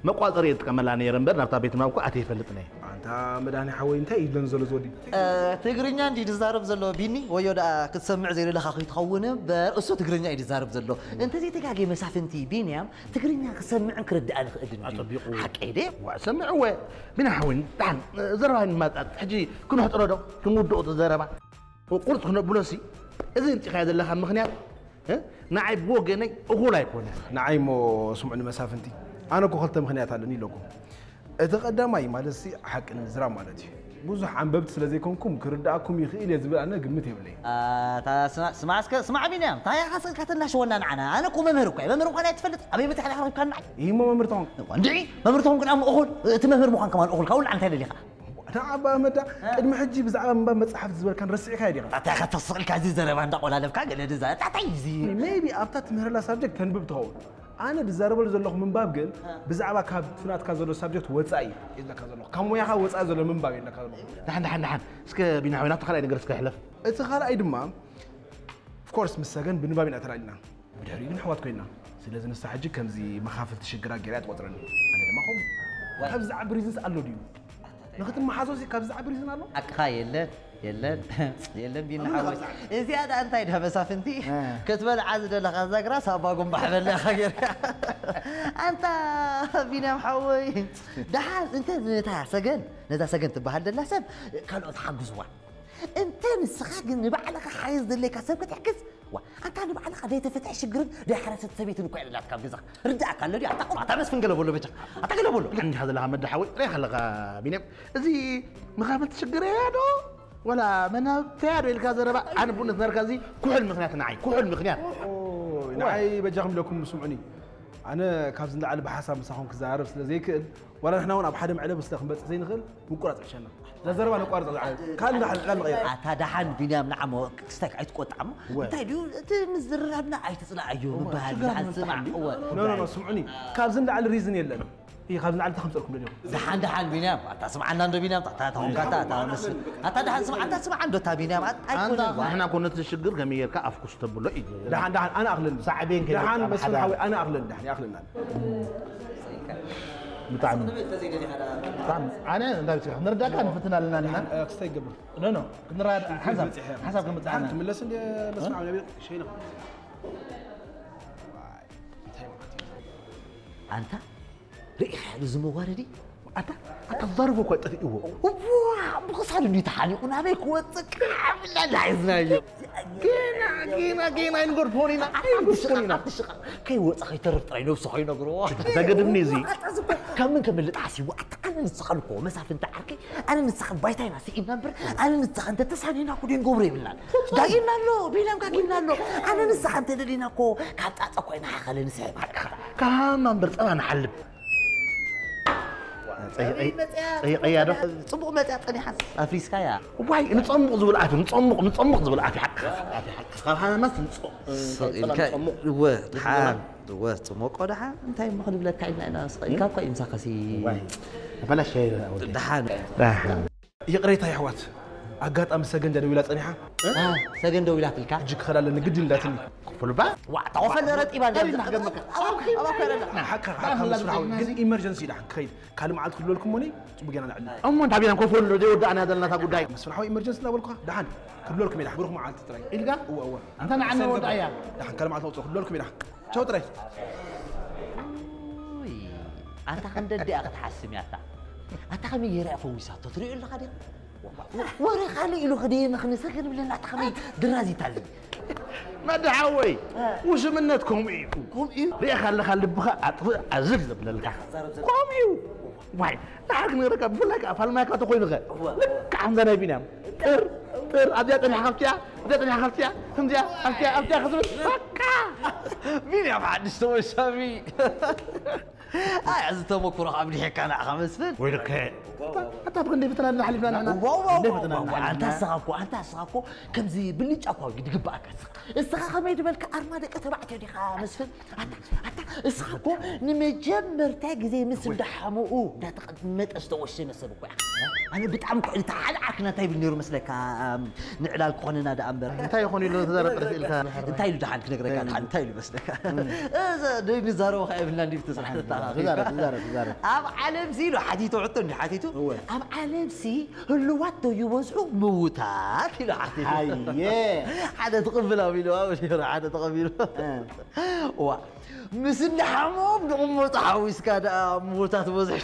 መቋጸሪ እየ ዝጥቀመላ ነይረ እምበር ናብታ ቤት ንባብ እኮ ኣትየ ይፈልጥን እየ። ኣንታ መድሃኒ ሓወይ እንታይ እዩ ዝብለኒ ዘሎ እዚ ወዲ? ትግርኛ እንድዩ ዝዛረብ ዘሎ ቢኒ ወዮ ደኣ ክትሰምዕ ዘይደለኻ ከይትኸውን እምበር እሱ ትግርኛ እዩ ዝዛረብ ዘሎ። እንተዘይተጋግየ መሳፍንቲ ቢንያም ትግርኛ ክሰምዕን ክርድኣን ይኽእል እንድዩ። ኣጸቢቑ። ሓቀይ ድየ? ዋ፣ ሰምዕወ። ቢና ሓወይ፣ ደሓን፣ ዘረባ ይንማጣጥ። ሕጂ ክንሕጥሮ ዶ? ክንውድኦ እቲ ዘረባ? ቁርጽ ክነብሎ ሲ? እዚ እንቲኻዮ ዘለኻ ምኽንያት፣ እ? ንዓይ ብወገነይ እኹል ኣይኮነን። ንዓይ እሞ ስምዑኒ መሳፍንቲ፣ ኣነ እኮ ክልተ ምኽንያት ኣለኒ ኢለኩም። እቲ ቀዳማይ ማለት ሲ ሓቂ ንምዝራብ ማለት እዩ። ብዙሕ ኣንበብቲ ስለ ዘይኮንኩም ክርድኣኩም ይኽእል እየ ዝብል ኣነ ግምት የብለይን። ኣታ ስማዕ፣ ስማዕ እስከ፣ ስማዕ ቢንያም፣ እንታይ ኢኻ ስቕ ኢልካ ተናሽወና ንዓና? ኣነ እኮ መምህር እኮ እየ። መምህር ምዃን ኣይትፈልጥ? ኣበይ በጺሕካ ኢኻ ረኺብካኒ ንዓይ? ይህ እሞ መምህር ተኾንኩ። እዋ፣ እንድዒ፣ መምህር ተኾንኩ ደኣ እሞ እኹል፣ እቲ መምህር ምዃን ከማን እኹል፣ ካብኡ ንላዕሊ እንታይ ደሊኻ? ደኣ ኣባ መዳ፣ ቅድሚ ሕጂ ብዛዕባ ምንባብ መጽሓፍቲ ዝበልካን ረሲዕካዮ ዲኻ? እንታይ ኢኻ ተስቕ ኢልካ እዚ ዘረባ እንዳቆላለፍካ ገለ ድዛ-፣ እንታይ እዩ እዚ? ሜይቢ ኣብታ ትምህረላ ሳብጀክት ተንብብ ትኸውን። ኣነ ዝዛረበሉ ዘለኹ ምንባብ ግን ብዛዕባ ካብቲ ናትካ ዘሎ ሳብጀክት ወጻኢ እየ ዝብለካ ዘለኹ። ካብ ሞያኻ ወጻኢ ዘሎ ምንባብ እየ ዝብለካ ዘለኹ። ደሓን፣ ደሓን፣ ደሓን። እስከ ቢና ሓወይ፣ ናብቲ ካልኣይ ነገር እስከ ሕለፍ። እቲ ካልኣይ ድማ፣ ኦፍኮርስ፣ ምስ ሰገን ብንባብ ኢና ተላሊና። ብድሕሪኡ ግን ኣሕዋት ኮይንና። ስለዚ ንሳ ሕጂ ከምዚ መኻፍል ትሽግራ ገይራ እያ ትቖጽረኒ። ኣነ ድማ ከምኡ። ዋይ። ካብ ዝዓቢ ሪዝንስ ኣሎ ድዩ? ንኽትመሓዞሲ ካብ ዝዓቢ ሪዝን ኣሎ? ሓቅኻ የለን፣ የለን፣ የለን ቢኒ ሓወይ። እዚኣ ደኣ እንታይ ድያ መሳፍንቲ? እ። ክትበልዓ ዝደለኻ ዛግራ ሳባ ጉምባሕ በላ ኢኻ ጌርካ። ኣንታ ቢንያም ሓወይ፣ ደሓር እንተ ነታ ሰገን፣ ነዛ ሰገን ትበሃል ደላ ሰብ ካልኦት ሓግዝዋ። እንተ ንስኻ ግን ንባዕልኻ ሓይዝ ዘለካ ሰብ ክትሕግዝ፣ ዋ፣ ኣንታ ንባዕልኻ ደይተፈትሐ ሽግርን ደይሓረሰት ሰበይትን እኮ የለናት ካብ ገዛኻ። ርዳእካ ኣሎ ድዩ? ኣታ ቁርባታ መስፍን ገለ በሎ በጃ። ኣታ ገለ በሎ። እንዲኻ ዘለኻ መዳ ሓወይ፣ ርኢኻ ኣለኻ ቢንያም። እዚ መኻፍልቲ ሽግር እያ ዶ? ወላ መናብርተይ ዶ ኢልካ ዘረባ ኣነ ብእውነት ነርካ እዚ ኩሑል ምኽንያት ንዓይ፣ ኩሑል ምኽንያት። ኦይ፣ ንዓይ በጃኹም ኢለኩም ስምዑኒ። ኣነ ካብዚ ንላዕሊ ብሓሳብ ምሳኹም ክዘራረብ ስለ ዘይክእል፣ ዋላ ንሕና እውን ኣብ ሓደ መዕለቢ ስለ ክንበጽሕ ዘይንኽእል፣ ምቁራጽ ዕሸና። እዛ ዘረባ ነቋርጻ፣ እዛ ካልእ ንላዕሊ ዕላል ንቐይራ። ኣታ ደሓን ቢንያም ንዓሞ ክስታይ ኣይትቆጣዕ እሞ። እወ። እንታይ ድዩ እቲ ምዝርራብና ኣይትጽላኣዮ እወ፣ ምበሃል ሽግር ደሓን ኣይትመጽእ ስማዕ። ሓሊ። እወ። ኖ፣ ኖ፣ ኖ፣ ስምዑኒ። ካብዚ ንላዕሊ ሪዝን የለን። ካብዚ ንዓሊ ተኸምፀልኩም ደሊኹም። ደሓን ደሓን ቢንያም ኣታ ስምዓና እንዶ ቢንያም ኣታ ተኾንካ ኣታ ኣታ ምስ ኣታ ደሓን ስምዓ ኣታ ስምዓ እንዶ እታ ቢንያም ኣታ ኣይኮነን ኣንታ ጓ። ንሕና እኮ ነቲ ሽግር ከመይ ጌርካ ኣፍ ኩሱ ተብሎ እዩ። ደሓን ደሓን ኣነ ኣኽለኒ። ሳዕቤን ከይመጽእ ደሓን ኣብ መስፍን ሓዳር። ሓወይ ኣነ ኣኽለኒ ደሓን ይኣኽለና። ብጣዕሚ ብጣዕሚ ኣነ እንታይ ብትካ ክንርዳእካ ንፍትን ኣለና ንሕና። ደሓን ክስታይ ይገብር። ኖ ኖ ክንራዳ ሓሳብ ሓሳብ ክምጽእ ደሓን ኣነ። ትምለስ እንደ መስፍን ሓወይ ሸይና። እንታይ ማለት እዩ? ኣንታ ርኢኻ እዚ መዋረዲ ኣታ ኣታ ዛርቦ እኳ ጠፊእዎ። እዋ ብኽሳዱ እንዲ ተሓኒቑ ናበይ ክወፅእ ቃዕ ብላ ላሒዝናዮ። ጌና ጌና ጌና ይንጎርፎን ኢና ኣይንጎርፎን ኢና። ከይወፀ ከይተርፍ ጥራይ ነብሱ ከይነግርዎ። ዘገድምኒ እዚ ካብ ምን ከምልጥ ሓሲቡ ኣታ ኣነ ንስኻ ልኮ መሳፍንቲ ዓርከይ ኣነ ንስኻ ባይታ ኢና ስኢና እምበር ኣነ ንስኻ እንተተሳኒና ኩዲ ንገብሮ ይብልናን። ዳጊምና ኣሎ ቢናም ጋጊምና ኣሎ። ኣነ ንስኻ እንተደሊና እኮ ካብ ጣፀ ኮይና ሓኸለ ንስሕብ። ካሃማ እምበር ፀባ ንሓልብ። ጸይቀያ ዶ? ጽቡቕ መጽያ ጸኒሓ ኣፍሪስካያ። ዋይ ንጸሙቕ ዝብል ኣፍ ንጸሙቕ ንጸሙቕ ዝብል ኣፍ ሓቅኻ ኣፍ ሓቅኻ ካብ ሃመማስ ንጸ ስቕ ኢልካ ንጸሙቕ እወ ዝብል ደሓን እወ ጽሞቆ ደሓን እንታይ እሞ ክንብለካ ኢልና ኢና ስቕ ኢልካ እኮ እዩ ምሳኸሲ ዋይ ተበላሸ ወዲ ደሓን ደሓን ይቕሬታ የሕዋት ኣጋጣሚ ሰገን ደዊላ ጸኒሓ ሰገን ደዊላትልካ ሕጂ ክኸዳ ኣለኒ ግድን ኢላትኒ ክፍልባ ዋዕ ተኸፈለ ረጢባ እንዳ ተሪና ክገመካ ኣባካ ኣባካ ረዳ ሓካ ሓካ ምስራዊ ግን ኢመርጀንሲ ኢላ ክኸይድ ካልእ መዓልቲ ክብለልኩም ሞኒ ጽቡቅ ጌና ንዕሊ እሞ እንታይ ቢና ኮፈሎ ዘይወዳእና ዘለና እታ ጉዳይ መስፍን ሓወይ ኢመርጀንሲ እናበልኩኻ ደሓን ክብለልኩም ኢላ ብሩኽ መዓልቲ ጥራይ ኢልካ እወ እወ ኣንተ ንዓና ወዳእያ ደሓን ካልእ መዓልቲ ኣውፅኦ ክብለልኩም ኢላ ቻው ጥራይ ኣታ ከም ደዲኣ ክትሓስም እያ ኣታ ኣታ ከመይ ገይራ እያ ፈዊሳቶ ትሪኦ ኣለኻ ዲኻ ወረ ካልእ ኢሉ ክደየመ ክንሰ ክንብለና ኣታ ከመይ ድራዚታለይ መድሓወይ ውሽምነት ከምኡ እዩ ከምኡ እዩ ሪእኻ ኣለኻ ልብኻ ኣጥፍእ ኣዝር ዘብለልካ ከምኡ እዩ ዋይ ንሓር ክንረካ ብፍላይ ከዓ ፋልማይካ ተኮይኑ ከ ልክዓ ከምዛ ናይ ቢንያም ጥር ጥር ኣብዚኣ ፀኒሕካ ኣብቲኣ ኣብዚኣ ፀኒሕካ ኣብቲኣ ከምዚኣ ኣብቲኣ ኣብቲኣ ክዝብል በቃ ቢንያም ሓድሽ ተወሳቢ ኣይ እዚ ተመክሮ ካብ ድሒካ ንዓኻ መስፍን ወይልከ ኣታ ብክንደይ ፈተና ኢና ሓሊፍና ንሕና ዋው ዋው ክንደይ ፈተና ኢና ዋው ሓሊፍና ኣንታ እስኻ እኮ ኣንታ እስኻ እኮ ከምዚ ብልጫ እኮ እዩ ዝግባኣካ እስኻ እስኻ ከመይ ዝበልካ ኣርማ ደቂ ተባዕትዮ ዲኻ መስፍን ኣታ ኣታ እስኻ እኮ ንመጀመርታ ግዜ ምስ እንዳሓሙኡ እንዳተቐመጠ ዝተወሸመ ሰብ እኮ ኢኻ ኣነ ብጣዕሚ እኮ እቲ ሓደ ዓርክና እንታይ ይብል ነይሩ መስለካ ንዕላል ክኾነና ደኣ እምበር እንታይ ይኾን ኢሉ ተዛረብ ጥርፊ ኢልካ እንታይ ኢሉ ደሓን ክነግረካ ደሓን እንታይ ኢሉ መስለካ ንዛረቦ ከ የብልና እንዲ ብትስራሕ ተታኻኺልካ ኣብ ዓለም ሲ ኢሉ ሓቲቱ ሕቶ እንዲ ሓቲቱ ኣብ ዓለም ሲ ህልዋት ዶ ይበዝሑ ምውታት ኢሉ ሓቲቱ ሓደ ትቕብል ኣብ ኢሉ ሓደ ተቐቢሉ ዋ ምስ እንዳሓሞም ንቕመጡ ሓዊስካ ደኣ ምውታት በዝሑ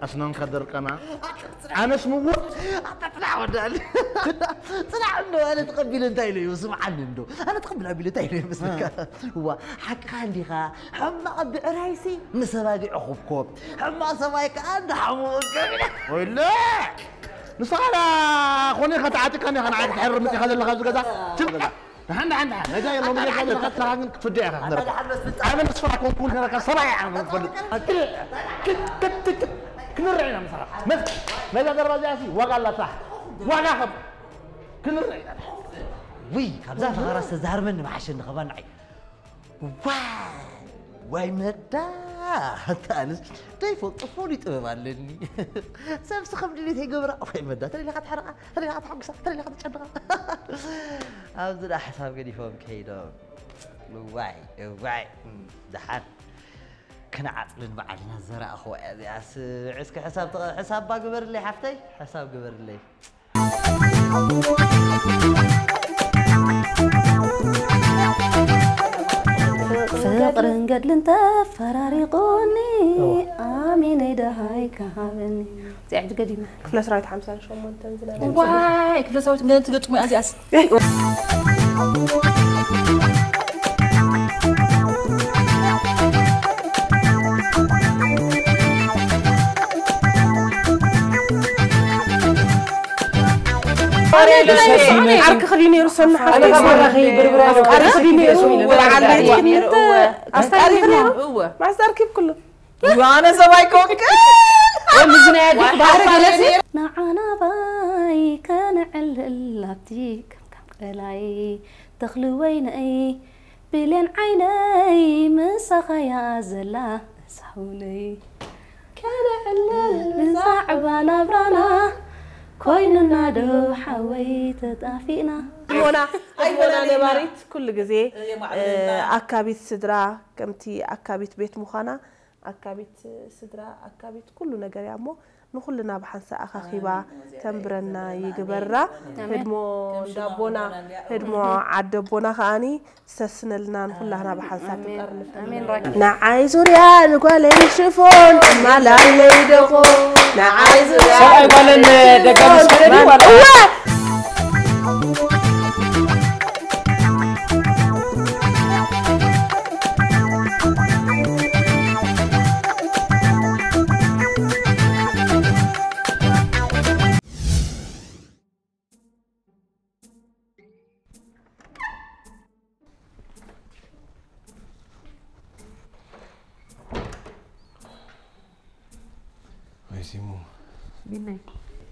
ኣስናንካ ደርቀና ኣነስ ምውር ኣታ ጽናዕ ወዳል ጽናዕ እንዶ ኣነ ተቐቢለ እንታይ ኢለ እዩ ስምዓኒ እንዶ ኣነ ተቐቢለ ኣቢለ እንታይ ኢለ እዩ መስለካ እዋ ሓቅኻ እንዲኻ ሕማቕ ብዕራይሲ ምስ ኣባጊዕ ኹብኮብ ሕማቕ ሰብኣይ ከኣ እንዳ ሓሙኡ ገቢለ ወይለ ንስኻ ዳ ኾነ ኢኻ ተዓጢቃኒ ኢኻ ንዓይ ክትሕርር መጺኻ ዘለኻ ኣብዚ ገዛ ትብል ደሓን ደሓን ደሓን ነጃ የሎ መጀመርያ ከለካ ግን ክትፍድያ ኢኻ ክትነረካ ኣነ ንስኻ ኮንኩን ከለካ ሰብኣይ ዓቕሚ ትፈልጥ ክንርዕ ኢና ምሳኻ ነዛ ዘረባ እዚኣ ሲ ዋጋ ኣላታ ዋጋ ከም ክንርዕ ኢና ውይ ካብዛ ፈኸራ ዝተዛርበኒ መሓሸኒ ኸባን ንዓይ ዋይ ዋይ መዳ ኣንተ ኣነስ ዘይፈልጦ ፍሉይ ጥበብ ኣለኒ ሰብሲ ከም ድሌት ይገብራ ዋይ መዳ ተደሊኻ ትሕርቓ ተደሊኻ ትሓጉሳ ተደሊኻ ትጨንቓ ኣብዚ ዳ ሓሳብ ገዲፎም ከይዶም እዋይ እዋይ ደሓን ክንዓፅልን በዓልና ዘረእኽዋ እያ እዚኣስ እስኪ ሕሳብ ሕሳብ ባ ግበርለይ ሓፍተይ ሕሳብ ግበርለይ ፍቕርን ገድልን ተፈራሪቑኒ ኣሜነይ ደሃይ ክሃበኒ እዚኣ ሕጂ ገዲመ ክፍለ ሰራዊት ሓምሳን ሸሞንተን ዝነበረ ዋይ ክፍለ ሰራዊት ገለ ትገጥሙ እዚኣስ ዓርኪ ክድዩ ነይሩ ሰኑ ሓፍተይ ዓርኪ ክድዩ ነይሩ በዓል ቤትኪ ኣፍቃሪኺ ነይሩ ማዕስ ኣርኪብ ኩሉ ኣነ ሰብኣይ ኮንክ ንዓናባይ ከነዕልል ኣብቲ ከምካም ቀላይ ተኽሊ ወይነይ ብሌን ዓይነይ ምሳኻያ ዘላ ሳውነይ ከነዕልል ብዛዕባ ናብራና ኮይንና ዶ ሓወይ ተጣፊእና። ህድሞና ህድሞና ነባሪት ኩሉ ግዜ ኣካቢት ስድራ ከምቲ ኣካቢት ቤት ምዃና ኣካቢት ስድራ ኣካቢት ኩሉ ነገር እያ እሞ ንኹልና ብሓንሳእ ኣኻኺባ ተንብረና ይግበራ። ህድሞ እንዳቦና ህድሞ ዓደቦና ከኣኒ ዝሰስነልና ንኹላህና ብሓንሳብ ትጠርንፈ። ንዓይ ዙርያ ንጓለይ ሽፎን ማላለይ ደኾ ንዓይ ዙርያ ሰብኣይ ጓለን ደገ ምስ ከደ ድዩ ማለት እዋ ኣይሲሙ ቢናይ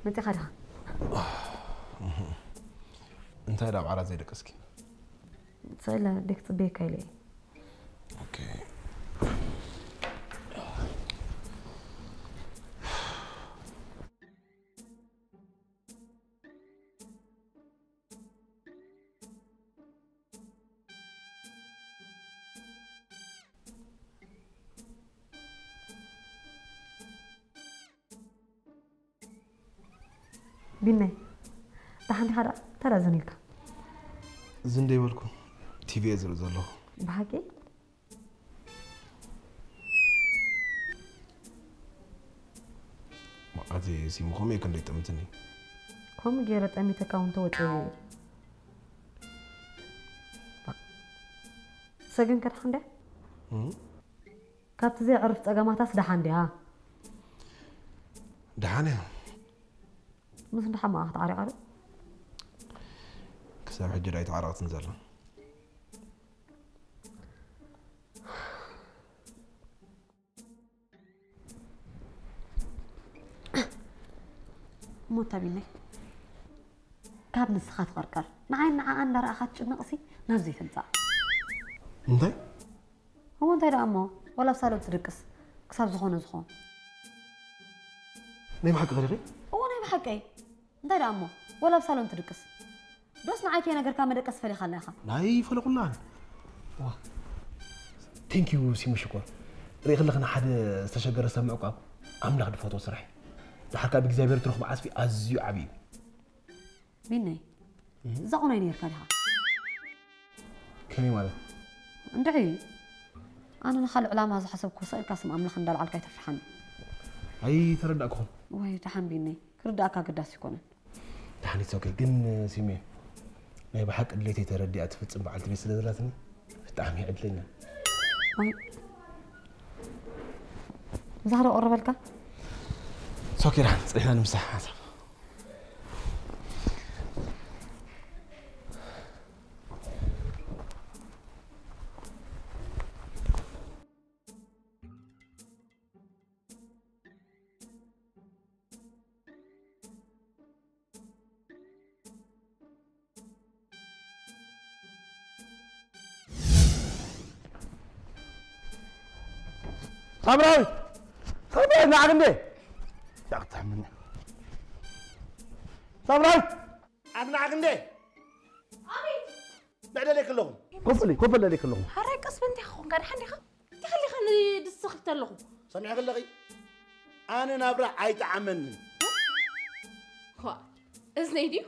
መፂኻ ዲኻ? እንታይ ዳ ኣብ ዓራት ዘይደቀስኪ? ሰለ ደክ ፅበየካ ኢለ እየ። ኦኬ ቢነይ ደሓን ዲኻ ደኣ? እንታይ ደኣ ዘን ኢልካ? ዝን ዶ ይበልኩ፣ ቲቪ እየ ዝርኢ ዘለኹ። ብሓቂ? ኣቲ ሲሙ ከመይ ክንደይ ጠምትኒ። ከምኡ ገይረ ጠሚተካ እውን ተወፅኦ እዩ። ሰገን ከድሓን ድያ? ካብቲ ዘየዕርፍ ጸገማታስ ደሓን ድያ? ደሓን እያ። ምስ እንዳ ሓማቓ ክትዓሪቓ ዶ? ክሳብ ሕጂ ዶ ኣይተዓረቕትን ዘላ? እሞ እታ ቢነይ ካብ ንስኻ ትቐርቀር ንዓይን ንዓኣ እንዳረኣኻ ትጭነቕሲ ናብ ዘይትምጻእ። እንታይ? እሞ እንታይ ደኣ እሞ ዋላ ኣብ ሳሎን ትድቅስ ክሳብ ዝኾነ ዝኾን። ናይ ብሓቂ ኸዲኺ? እዎ ናይ ብሓቀይ። እንታይ ደኣ እሞ ዋላ ኣብ ሳሎን ትድቅስ። ዶስ ንዓይ ከይነገርካ መደቀሲ ፈሊኻላ ኢኻ። ናይ ፈለኹላን። ዋ ቴንክ ዩ ሲሙ ሽኮር። ርኢ ከለኽና ሓደ ዝተሸገረ ሰብ ምዕቋብ ኣምላኽ ድፈትዎ ስራሕ እዩ። ድሓር ከዓ ብእግዚኣብሔር ትረኽቦ ዓስቢ ኣዝዩ ዓብዪ እዩ። ቢነይ እዛ ቁናይ ነይርካ ዲኻ? ከመይ ማለት? እንድዒ ኣነ ንኻልእ ዕላማ ዝሓሰብኩ ስቕ ኢልካ ስም ኣምላኽ እንዳልዓልካ ኣይተፍርሓኒ። ኣይተረዳእኩኹን። ወይ ደሓን ቢነይ ክርድኣካ ኣገዳሲ ኣይኮነን። ደሓን it's okay ግን ሲሜ ናይ ብሓቂ ድሌተይ ተረዲኣ ትፍጽም በዓልቲ ቤት ስለ ዘላትኒ ብጣዕሚ እየ ዕድለኛ። ዛህራ ቀረበልካ? it's okay ደሓን ጸኒሕና ንምሳሕ ሓሳብ ሳምራዊት! ሳምራዊት ንዓኽ እንዴ? ያቕታምኒ። ሳምራዊት! ኣፍ ንዓኽ እንዴ? ኣቤት! ንዕደለይ ከለኹ። ኮፍ በሊ፣ ኮፍ በሊ ከለኹ። ሓራይ ቀስ በል እንታይ ክኾንካ? ደሓን ዲኻ? እንታይ ሓሊኻኒ ድስኽ ተለኹ? ሰሚዕኺ ኣለኺ? ኣነ ናብራ ኣይጠዓመንን። ኳ፣ እዝነይ ድዩ?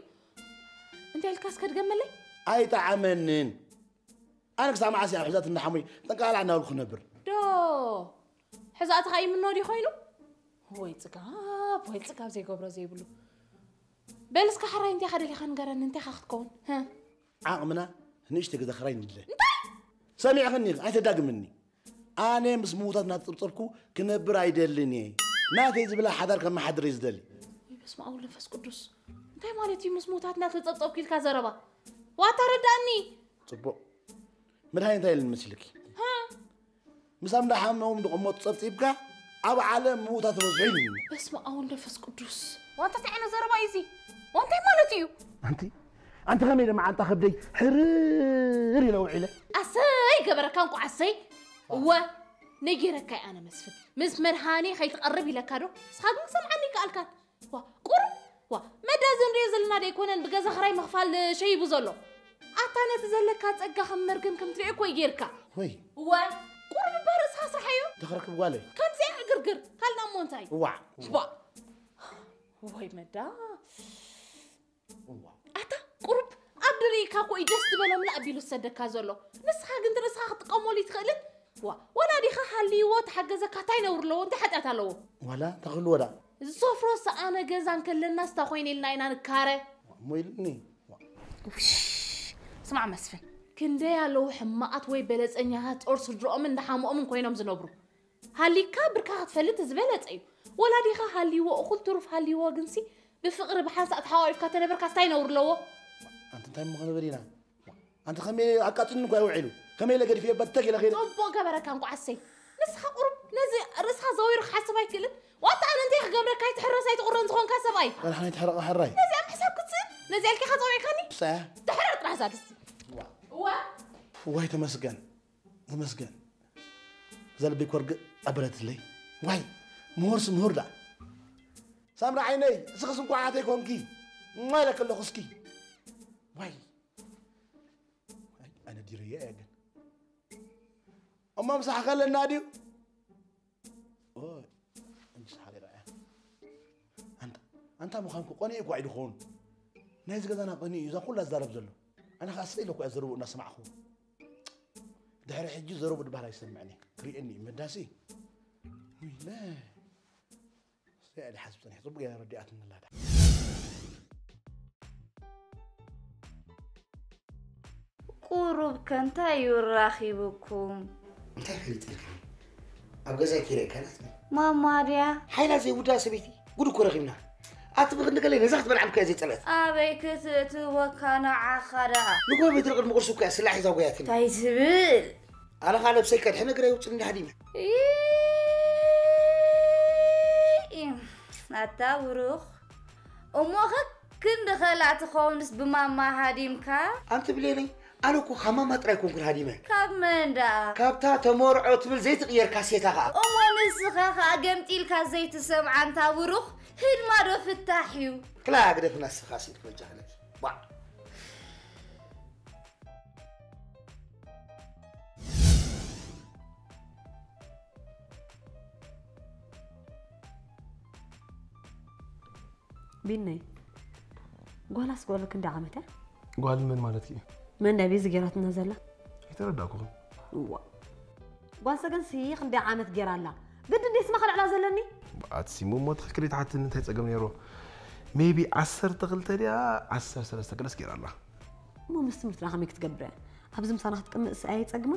እንታይ ኢልካ እስከ ድገመለይ? ኣይጠዓመንን። ኣነ ክሳብ መዓስ እየ ኣብ ሕዛት እንዳሓሙይ ጠንቃላ እናበልኩ ክነብር? ዶ ሕዛእቲ ኸኣ ይምኖ ድዩ ኮይኑ? ወይ ጽጋብ ወይ ጽጋብ ዘይገብሮ ዘይብሉ። በል እስከ ሓራይ እንታይ ኸ ደሊኻ ንገረኒ እንታይ ኸ ክትከውን? ዓቕምና ንእሽተይ ገዛ ኽራይ ንድለ። እንታይ? ሰሚዕኽኒ ኢኺ ኣይተዳግምኒ። ኣነ ምስ ምዉታት እናተጸብጸብኩ ክነብር ኣይደልን እየ። ናተይ ዝብላ ሓዳር ከመሓድር እየ ዝደሊ። ወይ በስመ ኣብ ወወልድ ወመንፈስ ቅዱስ። እንታይ ማለት እዩ ምስ ምዉታት እናተጸብጸብኩ ኢልካ ዘረባ? ዋታ ረዳእኒ። ጽቡቕ። መድሃኒት እንታይ ኢለን መስልኪ? ሃ? ምሳም ደሓሞም ድቕሞት ጸብጺብካ ኣብ ዓለም ምዉታት ተበዝሑ ኢሉኒ። በስመ ኣብ ወወልድ ወመንፈስ ቅዱስ። ዋንታ እንታይ ዓይነት ዘረባ እዩ እዚ? ዋንታይ ማለት እዩ? ኣንቲ ኣንቲ ከመይ ኢለ መዓንጣ ከብደይ ሕርር ኢለ ውዒለ። ኣሰይ ገበረካ እንቋዕ ኣሰይ። እወ ነጊረካ ኣነ መስፍን፣ ምስ መድሃኔ ከይትቐርብ ኢለካ ዶ? ንስኻ ግን ክሰምዓኒ ይከኣልካን። ዋ ቁሩብ ዋ መዳ እዚ ንሪኦ ዘለና ዶ ኣይኮነን ብገዛ ኽራይ ምኽፋል ሸይቡ ዘሎ? ኣታ ነቲ ዘለካ ጸጋ ከም መርገም ከም ትሪኦ እኮ እዩ ጌርካ። ወይ እዋ ቁሩብ እባ ርእስኻ ስርሓዮ። ተኽረክብ ጓለይ። ከምዚኣ ዕግርግር ካልና እሞ እንታይ? እዋዕ። ባ ወይ መዳ። ኣታ ቁሩብ ኣብ ድርኢካ እኮ እዩ ደስ ዝበሎም ላ ኣቢሉ ዝሰደካ ዘሎ። ንስኻ ግን ርእስኻ ክትጥቀመሉ ይትኽእልን? ዋ ወላዲኻ ሃልይዎ ተሓገዘካ እንታይ ነውሪ ኣለዎ? እንታይ ሓጢኣት ኣለዎ? ዋላ እንታይ ክህልዎ ደኣ? ዝሰፍሮ ሰኣነ ገዛ እንከለና ስታ ኮይነ ኢልና ኢና ንካረ። እሞ ኢልኒ። ውሽ፣ ስማዕ መስፍን፣ ክንደይ ኣለዉ ሕማቓት ወይ በለጸኛታት ጦር ስድርኦምን እንዳሓምኦምን ኮይኖም ዝነብሩ። ሃሊካ ብርካ ክትፈልጥ ዝበለጸ እዩ። ወላዲኻ ሃልይዎ እኹል ትሩፍ ሃልይዎ ግንሲ ብፍቕሪ ብሓንሳእ ተሓቋቒፍካ ተነበርካ ስታይ ነውሪ ኣለዎ? ኣንቲ እንታይ ምኾነ በሊና? ኣንቲ ከመይ ኣቃጺልኒ እኮ ውዒሉ። ከመይ ኢለ ገዲፈዮ በተክ ኢለ ከይደ። ጽቡቕ ገበረካ እንቋዕ ኣሰይ። ንስኻ ቁሩብ ነዚ ርእስኻ ዘዊሩ ክሓስብ ኣይክእልን? ዋታ ኣነ እንታይ ክገብረካ ኣይትሕረስ ኣይትቑረን ዝኾንካ ሰብኣይ። ወላ ሓንቲ ሕረቕ ሕራይ። ነዚኣ ምሕሳብ ክትስእል? ነዚኣ ኢልካ ኢኻ ጸዊዕካኒ? ንሳ እያ። ትሕረቕ ጥራሕ እዛ ድስቲ። ዋ። እዋ። ዋይ ተመስገን። ተመስገን። እዛ ልበይ ኮርግእ ኣበለትለይ። ዋይ ምሁርስ ምሁር ደኣ። ሳምሪ ዓይነይ እስኽስ እንኳዓተይ ኮንኪ። እማ ኢለኪ ኣለኹ እስኪ። ዋይ ኣይ፣ ኣነ ዲረየ እየ ግን። እሞ ምሳሕ ከለና ድዩ? ኦይ፣ እንጂ ሓቢራ እያ። ኣንታ ኣንታ ምዃንኩ ቆኒኡ እኳ እዩ ድኸውን። ናይዚ ገዛና ቆኒኡ እዩ እዛ ኩላ ዝዛረብ ዘሎ። ኣነ ኸዓ ስቕ ኢለ እኮ እየ ዘረብኡ እናሰማዕኹ። ድሕሪ ሕጂ ዘረብኡ ድበሃል ኣይሰምዕን እየ። ክርእየኒ እዩ መዳሲ። ውይለ። እዚኣ ኢለ ሓስብ ጸኒሐ። ጽቡቕ ገይራ ረዲኣትኒ ኣላ ድኣ። ቁሩብ ከ እንታይ እዩ ራኺብኩም? እንታይ ፈሊጠልካ? ኣብ ገዛይ ከይረእካ ናትኒ። ማማ ድያ? ሓይላ ዘይውዳ ሰበይቲ። ጉድ እኮ ረኺብና። ኣቲ ብኽንዲ ገለ ነዛ ክትበልዓ እኮ እያ ዘይጸልአት። ኣበይ ክትእትወካ ንዓኻ ደኣ? ንጎረቤት ቅድሚ ቁርሲ እኮ እያ ስላሕ ሒዛ ጎያትኒ። እንታይ ትብል? ኣነ ኸኣ ነብሰይ ከድሕን እግረይ ኣውጽእኒ ሃዲመ። ኢይ፣ ኣታ ብሩኽ፣ እሞ ኸ ክንዲ ኸላእ ትኸውንስ ብማማ ሃዲምካ? ኣንቲ ብሌነይ፣ ኣነ እኮ ካብ ማማ ጥራይ ኮንኩን ሃዲመ። ካብ መን ደኣ? ካብታ ተመርዖ ትብል ዘይትቕየር ካሴታ ኸኣ። እሞ ንስኻ ኸኣ ገምጢልካ ዘይትሰምዓ ኣንታ ብሩኽ፣ ህድማ ዶ ፍታሕ እዩ? ክላ ግደፍና ንስኻ ሲልክ በጃኻ ነኪ። ዋዕ። ቢነይ፣ ጓላስ ጓል ክንደይ ዓመት እያ? ጓል መን ማለት እዩ? መን ናይ ቤዚ ገይራትና ዘላ? ኣይተረዳእኩኹም። እዋ። ጓል ሰገንሲ ክንደይ ዓመት ገይራ ኣላ? ግድን ድየ ስማ ከልዕላ ዘለኒ? ኣቲ ሲሙ እሞ ትኽክል ይትሓትኒ እንታይ ጸገም ነይሮ? ሜቢ ዓሰርተ ክልተ ድያ ዓሰርተ ሰለስተ ገለስ ገይራ ኣላ። እሞ ምስ ትምህርትና ከመይ ክትገብር እያ? ኣብዚ ምሳና ክትቅምጥስ ኣየጸግማ?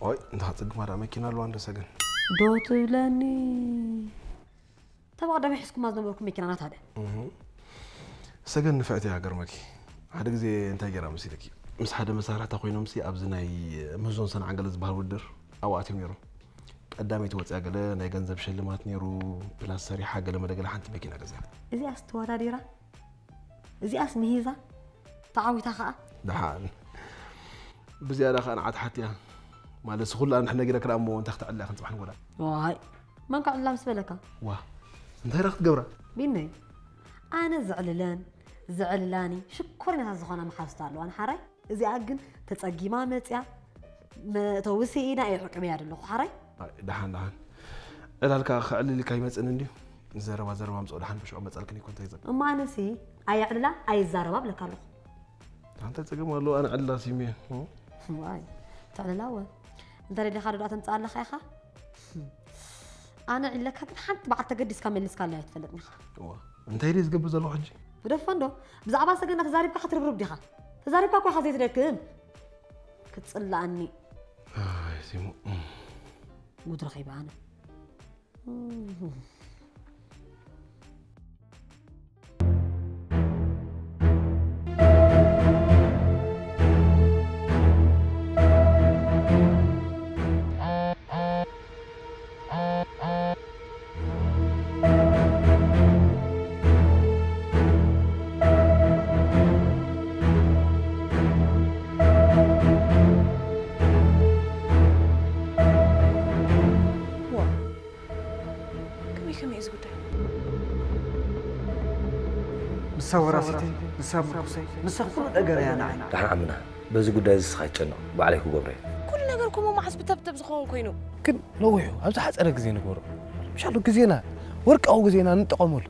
ኦይ፣ እንተ ከጸግማ ደኣ መኪና ኣለዋ እንዶ ሰገን። ዶ ትብለኒ? እታ ብቐደም ሒዝኩማ ዝነበርኩም መኪና ናታ ድያ? እህ። ሰገን ንፍዕቲ እያ ገርመኪ። ሓደ ግዜ እንታይ ገይራ መሲልኪ? ምስ ሓደ መሳርሕታ ኮይኖምሲ ኣብዚ ናይ ምህዞን ሰንዓን ገለ ዝበሃል ውድድር ኣብኡ ኣትዮም ነይሮም። ቀዳመይቲ ወፅያ ገለ ናይ ገንዘብ ሽልማት ነይሩ፣ ፕላስ ሰሪሓ ገለ መለ ገለ ሓንቲ መኪና ገዚኣ። እዚኣስ ተወዳዲራ? እዚኣስ ምሂዛ? ተዓዊታ ኸዓ? ደሓን። ብዝያዳ ኸዓ ንዓት ሓትያ። ማለት፣ ስኹላ እንድሕር ነጊረክላ እሞ እንታይ ክትዕላ ኢኽን ጽባሕ ንጎዳ? ዋይ፣ መን ከዕልላ ምስ በለካ? ዋ፣ እንታይ ደኣ ክትገብራ? ቢነይ፣ ኣነ ዘዕልለን ዘዕልላኒ ሽኮሪናታት ዝኾና መሓዙት ኣለዋ ንሓራይ። እዚኣ ግን ተጸጊማ መጽያ፣ መእተዊ ስኢና እየ ዕቅበያ ዘለኹ ሓራይ። ኣይ፣ ደሓን፣ ደሓን። ዕላልካ ከዕልል ኢልካ ይመጽእኒ እንድዩ። ዘረባ፣ ዘረባ ምጽኦ ደሓን ብሽዑ መጻልክን ይኮን እንታይ ዘብ-? እሞ ኣነሲ ኣየዕልላ ኣየዛረባ እብለካ ኣለኹ። ኣንታ ጸገም ኣለዎ፣ ኣነ ዕልላ ሲም እየ። እም? ዋይ፣ ተዕልላ እወ። እንተ ደሊኻ ዶ ደኣ ተምጽኣለኻ ኢኻ? ኣነ ዕለካ ግን ሓንቲ በዓል ተገዲስካ መሊስካለይ ኣይትፈልጥን ኢኻ። እዋ፣ እንታይ ድየ ዝገብር ዘለኹ ሕጂ? ግደፎ እንዶ፣ ብዛዕባ ሰገና ተዛሪብካ ክትርብርብ ዲኻ? ተዛሪብካ እኮ ኢኻ ዘይትደክም። ክትጽልኣኒ። ኣይ፣ ሲሙ። ጉድ ረኺበ ኣነ። ንሳ ወራሲተይ፣ ንሳ ምርኩሰይ፣ ንሳ ኩሉ ነገር እያ ንዓይ። ደሓን ዓምና፣ በዚ ጉዳይ እዚ ንስኻ ኣይትጨነቕ፣ ባዕለይ ክገብሮ እየ። ኩሉ ነገር እኮ መማሓስ ብተብተብ ዝኸውን ኮይኑ። ግን ነዊሑ፣ ኣብ ዝሓጸረ ግዜ ንግበሮ። ምሻሉ ግዜና፣ ወርቃዊ ግዜና ንጠቐመሉ።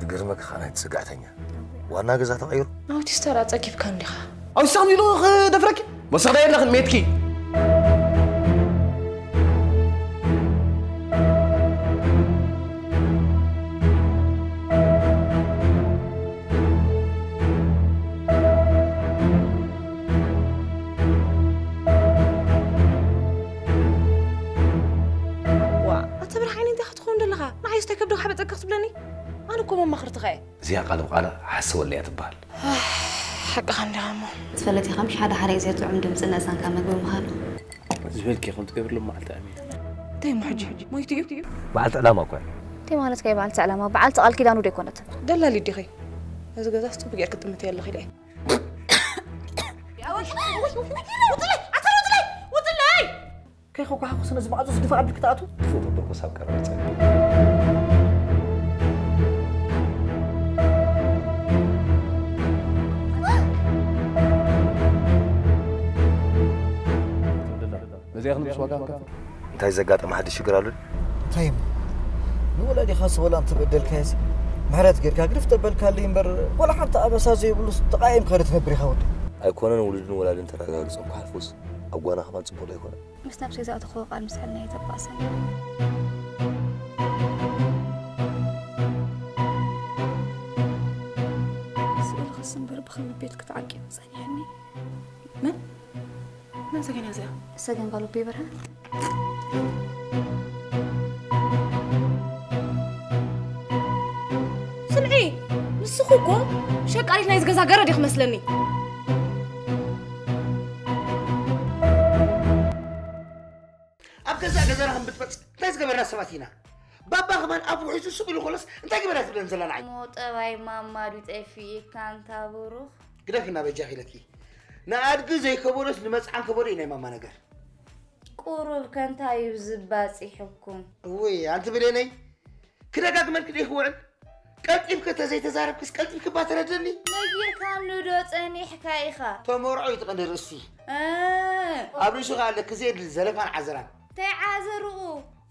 ዝገርመካ ከኣ ናይ ትጽግዕተኛ ዋና ገዛ ተቐይሩ። ኣውቲስታ ደኣ ጸጊብካ እንዲኻ። ኣውቲስታ ከምዚ ኢሉ ክደፍረኪ? ወሰኽዳ የለኽን ሜትኪ። ዋ፣ ኣታ ብርሃን እንታይ ክትኸውን ደለኻ? ንዓይስ እንታይ ከብድኻ ሓበጠካ ክትብለኒ? ኣነ እኮ መማኽርትኻ እየ። እዚኣ ቃል ብቓላ ሓሰወለይ እያ ትበሃል። ሓቅኻ እንዲኻ እሞ። ትፈልጥ ኢኻ፣ ምሽ ሓደ ሓደ ግዜ ጥዑም ድምጺ ነእዛንካ መግቢ ምዃኑ። ዝበልኪ ከም ትገብርሉ መዓልቲ ኣሚን። እንታይ እሞ ሕጂ? ሞይቱ እዩ? በዓልቲ ዕላማ እኮ እያ። እንታይ ማለት ከ በዓልቲ ዕላማ? በዓልቲ ቃል ኪዳኑ ዶ ኣይኮነትን? ደላሊት ዲኺ? ነዚ ገዛስ ጽቡቅ ጌርኪ ትጥምትዮ ኣለኺ ኢለ እየ። ውጥለይ! ኣታ ውጥለይ! ውጥለይ! ከይኸኳሓኩስ ነዚ ማዕጾ ስድፋ ኣቢልኪ ትኣትዉ? ክፉእ ተበርኮስ ኣብ ቀረባ ይጸንሕ። በዚኣ ክንምስ ዋጋ ክንከፍል። እንታይ ዘጋጠመ ሓድሽ ሽግር ኣሎ? እንታይ እሞ? ንወላዲኻስ ወላ እንተበደልካዮስ ምሕረት ጌርካ ግድፍ ተበልካለይ እምበር፣ ወላ ሓንቲ ኣበሳ ዘይብሉስ ተቓይምካ ዶ ትነብር ኢኻ ወደይ? ኣይኮነን ውሉድን ወላድን ተረጋጊጾም ክሓልፉስ ኣብ ጓና ከማን ጽቡቕ ዶ ኣይኮነን? ምስ ነብሰይ ዝኣተኽዎ ቃል ምስሕልና እየ ዘባእሰኒ። ስእልኽስ እምበር ብኽብሪ ቤት ክትዓቂቡ ጸኒሕኒ። መን? መን ሰገን እያ እዚኣ? ሰገን ጓል ኣቦይ በርሀ። ስምዒ፣ ንስኺ እኮ ሸቃሊት ናይዚ ገዛ ገረድ ኢኺ መስለኒ። ኣብ ገዛእ ገዛና ከም ብትመጽእ እንታይ ዝገበርና ሰባት ኢና? ባባ ከማን ኣፉ ሒዙ ስቕ ኢሉ ከሎስ እንታይ ገበራ ትብለን ዘላ ንዓይ? እሞ ጠባይ ማማ ድዩ ጠፊእካ ኣንታ ብሩኽ? ግደፍና በጃኺ ኢለኪ። ንኣድጊ ዘይከበዶስ ንመጽዓን ከበዶ እዩ ናይ ማማ ነገር። ቁሩብ ከ እንታይ እዩ ዝባጺሕኩም? እውይ ኣንቲ ብሌነይ፣ ክደጋግመልኪ ዶ ክውዕል? ቀልጢፍኪ ተዘይተዛረብክስ ቀልጢፍኪ እባ ተረድእኒ። ነጊርካኒ ዶ ጸኒሕካ ኢኻ? ተመርዖ እዩ እቲ ቀንዲ ርእሲ። እ። ኣብ ርእሱ ከኣ ኣለኪ ዘየድሊ ዘለፋን ዓዘራን። እንታይ ዓዘርኡ?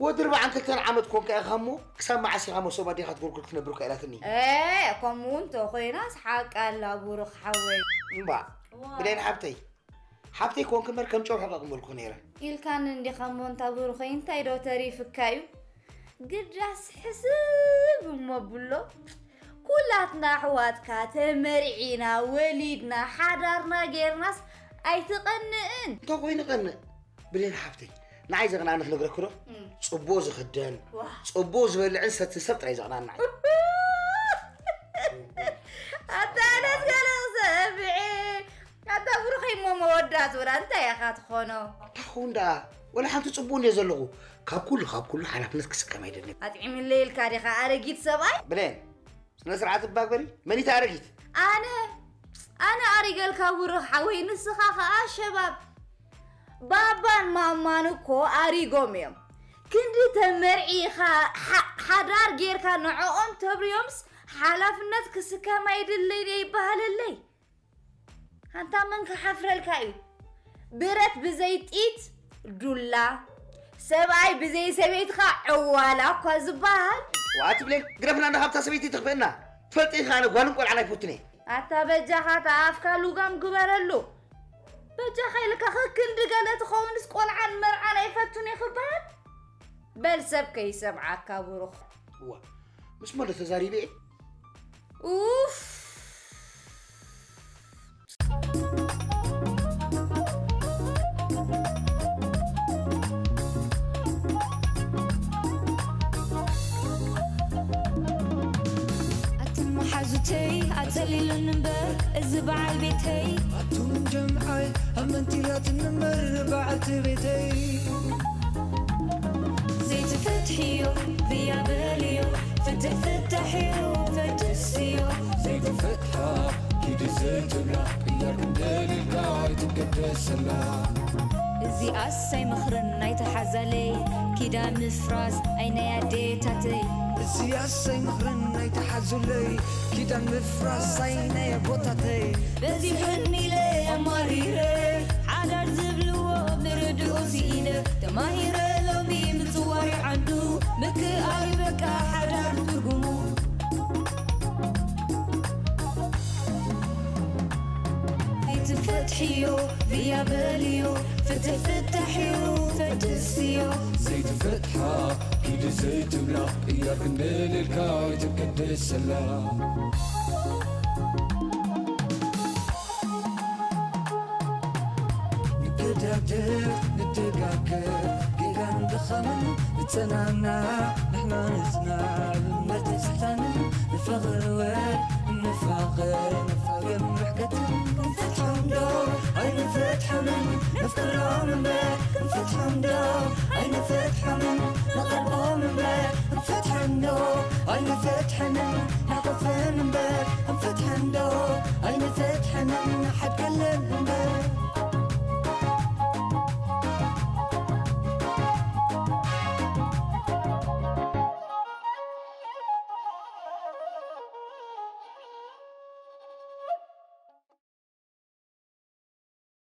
ወዲ ኣርባዓን ክልተን ዓመት ኮንካ ኢኻ እሞ ክሳብ መዓስ ኢኻ መሶብ ኣዴኻ ትጉርጉር ክትነብር እኳ ኢላትኒ። እ፣ ከምኡ እንተ ኮይናስ ሓቃ ኣላ ብሩኽ ሓወይ። እምባ፣ ዋ። ብሌን ሓብተይ፣ ሓብተይ ኮንክ እምበር ከም ጨው ሕቐቕ ምበልኩ ነይረ። ኢልካኒ እንዲኻ እሞ እንታ ብሩኸይ እንታይ ዶ ተሪፍካ እዩ? ግዳስ ሕስብ እሞ ብሎ። ኩላትና ኣሕዋትካ ተመርዒና፣ ወሊድና፣ ሓዳርና ጌርናስ ኣይትቐንእን። እንታይ ኮይኑ ቀንእ? ብሌን ሓብተይ፣ ንዓይ ዘቕንኣኒ ክነግረኪ ዶ? እም። ጽቡቕ ዝኽደን፣ ዋ። ጽቡቕ ዝበልዕን ሰትን ሰብ ጥራይ ዘቕንኣኒ ንዓይ። ኣታ ኣነስ ገለ ክሰምዕ። ኣታ ብሩኸይ እሞ መወዳእትኡ ደኣ እንታይ ኢኻ ትኾኖ? እንታይ ክኸውን ደኣ? ወላ ሓንቲ ጽቡቕ እንድየ ዘለኹ። ካብ ኩሉ፣ ካብ ኩሉ ሓላፍነት ክስከም ኣይደልን። ኣጥዒምለይ ኢልካ ዲኻ ኣረጊት ሰብኣይ? ብሌን፣ ስነ ስርዓት እባ ግበሪ። መን እታ ኣረጊት? ኣነ፣ ኣነ ኣሪገልካ ብሩኽ ሓወይ፣ ንስኻ ኸኣ ሸባብ። ባባን ማማን እኮ ኣሪጎም እዮም። ክንዲ ተመርዒኻ፣ ሓ-፣ ሓዳር ጌርካ ንዕኦም ተብርዮምስ ሓላፍነት ክስከም ኣይድለይን እየ ይበሃለለይ። ኣንታ መን ክሓፍረልካ እዩ? ብረት ብዘይ ጢት ዱላ፣ ሰብኣይ ብዘይ ሰበይትኻ ዕዋላ እኳ ዝበሃል። ዋት ብሌን፣ ግደፍና እንዳ ካብታ ሰበይቲ ትኽፍእና። ትፈልጢ ኢኻ ኣነ ጓልን ቆልዓን ኣይፈቱን እየ። ኣታ በጃኻ እታ ኣፍካ ሉጋም ግበረሉ። በጃኻ ኢልካ ከክንዲ ገለ ትኸውንስ ቆልዓን መርዓን ኣይፈቱን እየ ክበሃል? በል ሰብ ከይሰምዓካ ብሩኽ። እዋ፣ ምስ መን ዶ ተዛሪበ እየ? ኡፍ። ኣትን መሓዙተይ ኣጸሊሉኒ እምበር እዚ በዓል ቤተይ። ኣቱም ጀምዓይ ኣመንቲላትን እምበር በዓልቲ ቤተይ። ዘይትፈትሕዮ ብያ በልዮ፣ ፍትሕ ፍታሕዮ ፈትስዮ። ዘይትፈትሓ ኪዲ ዘይትብላ፣ ቅያር ክንደልልካ ኣይትገደሰላ። እዚኣስ ኣይመኽርን ናይቲ ሓዛለይ፣ ኪዳን ምፍራስ ኣይ ናይ ኣዴታተይ። እዚ ኣሰይ ምኽርን ኣይተሓዙለይ፣ ኪዳን ምፍራስ ኣይናየ ቦታተይ። በዚሕኒ ኢለ ኣማሪረ፣ ሓዳር ዝብልዎ ምርድኡ ስኢነ። ተማሂረ ሎሚ ምጽዋር ዓዱ፣ ምክኣል በቃ ሓዳር ትርጉሙ። ዘይትፈትሕዮ ብያ በልዮ፣ ፍትሕ ፍታሕዮ ፈትስዮ። ዘይትፈትሓ ኪዲ ዘይትብላ፣ ቅያር ክንደልልካ ኣይትገደሰላ። ንገዳደፍ ንደጋገፍ፣ ጌጋን ድኻምን ንጸናና፣ ንሕና ንጽና፣ እምነት ንስሕታንን ንፈቕር ወ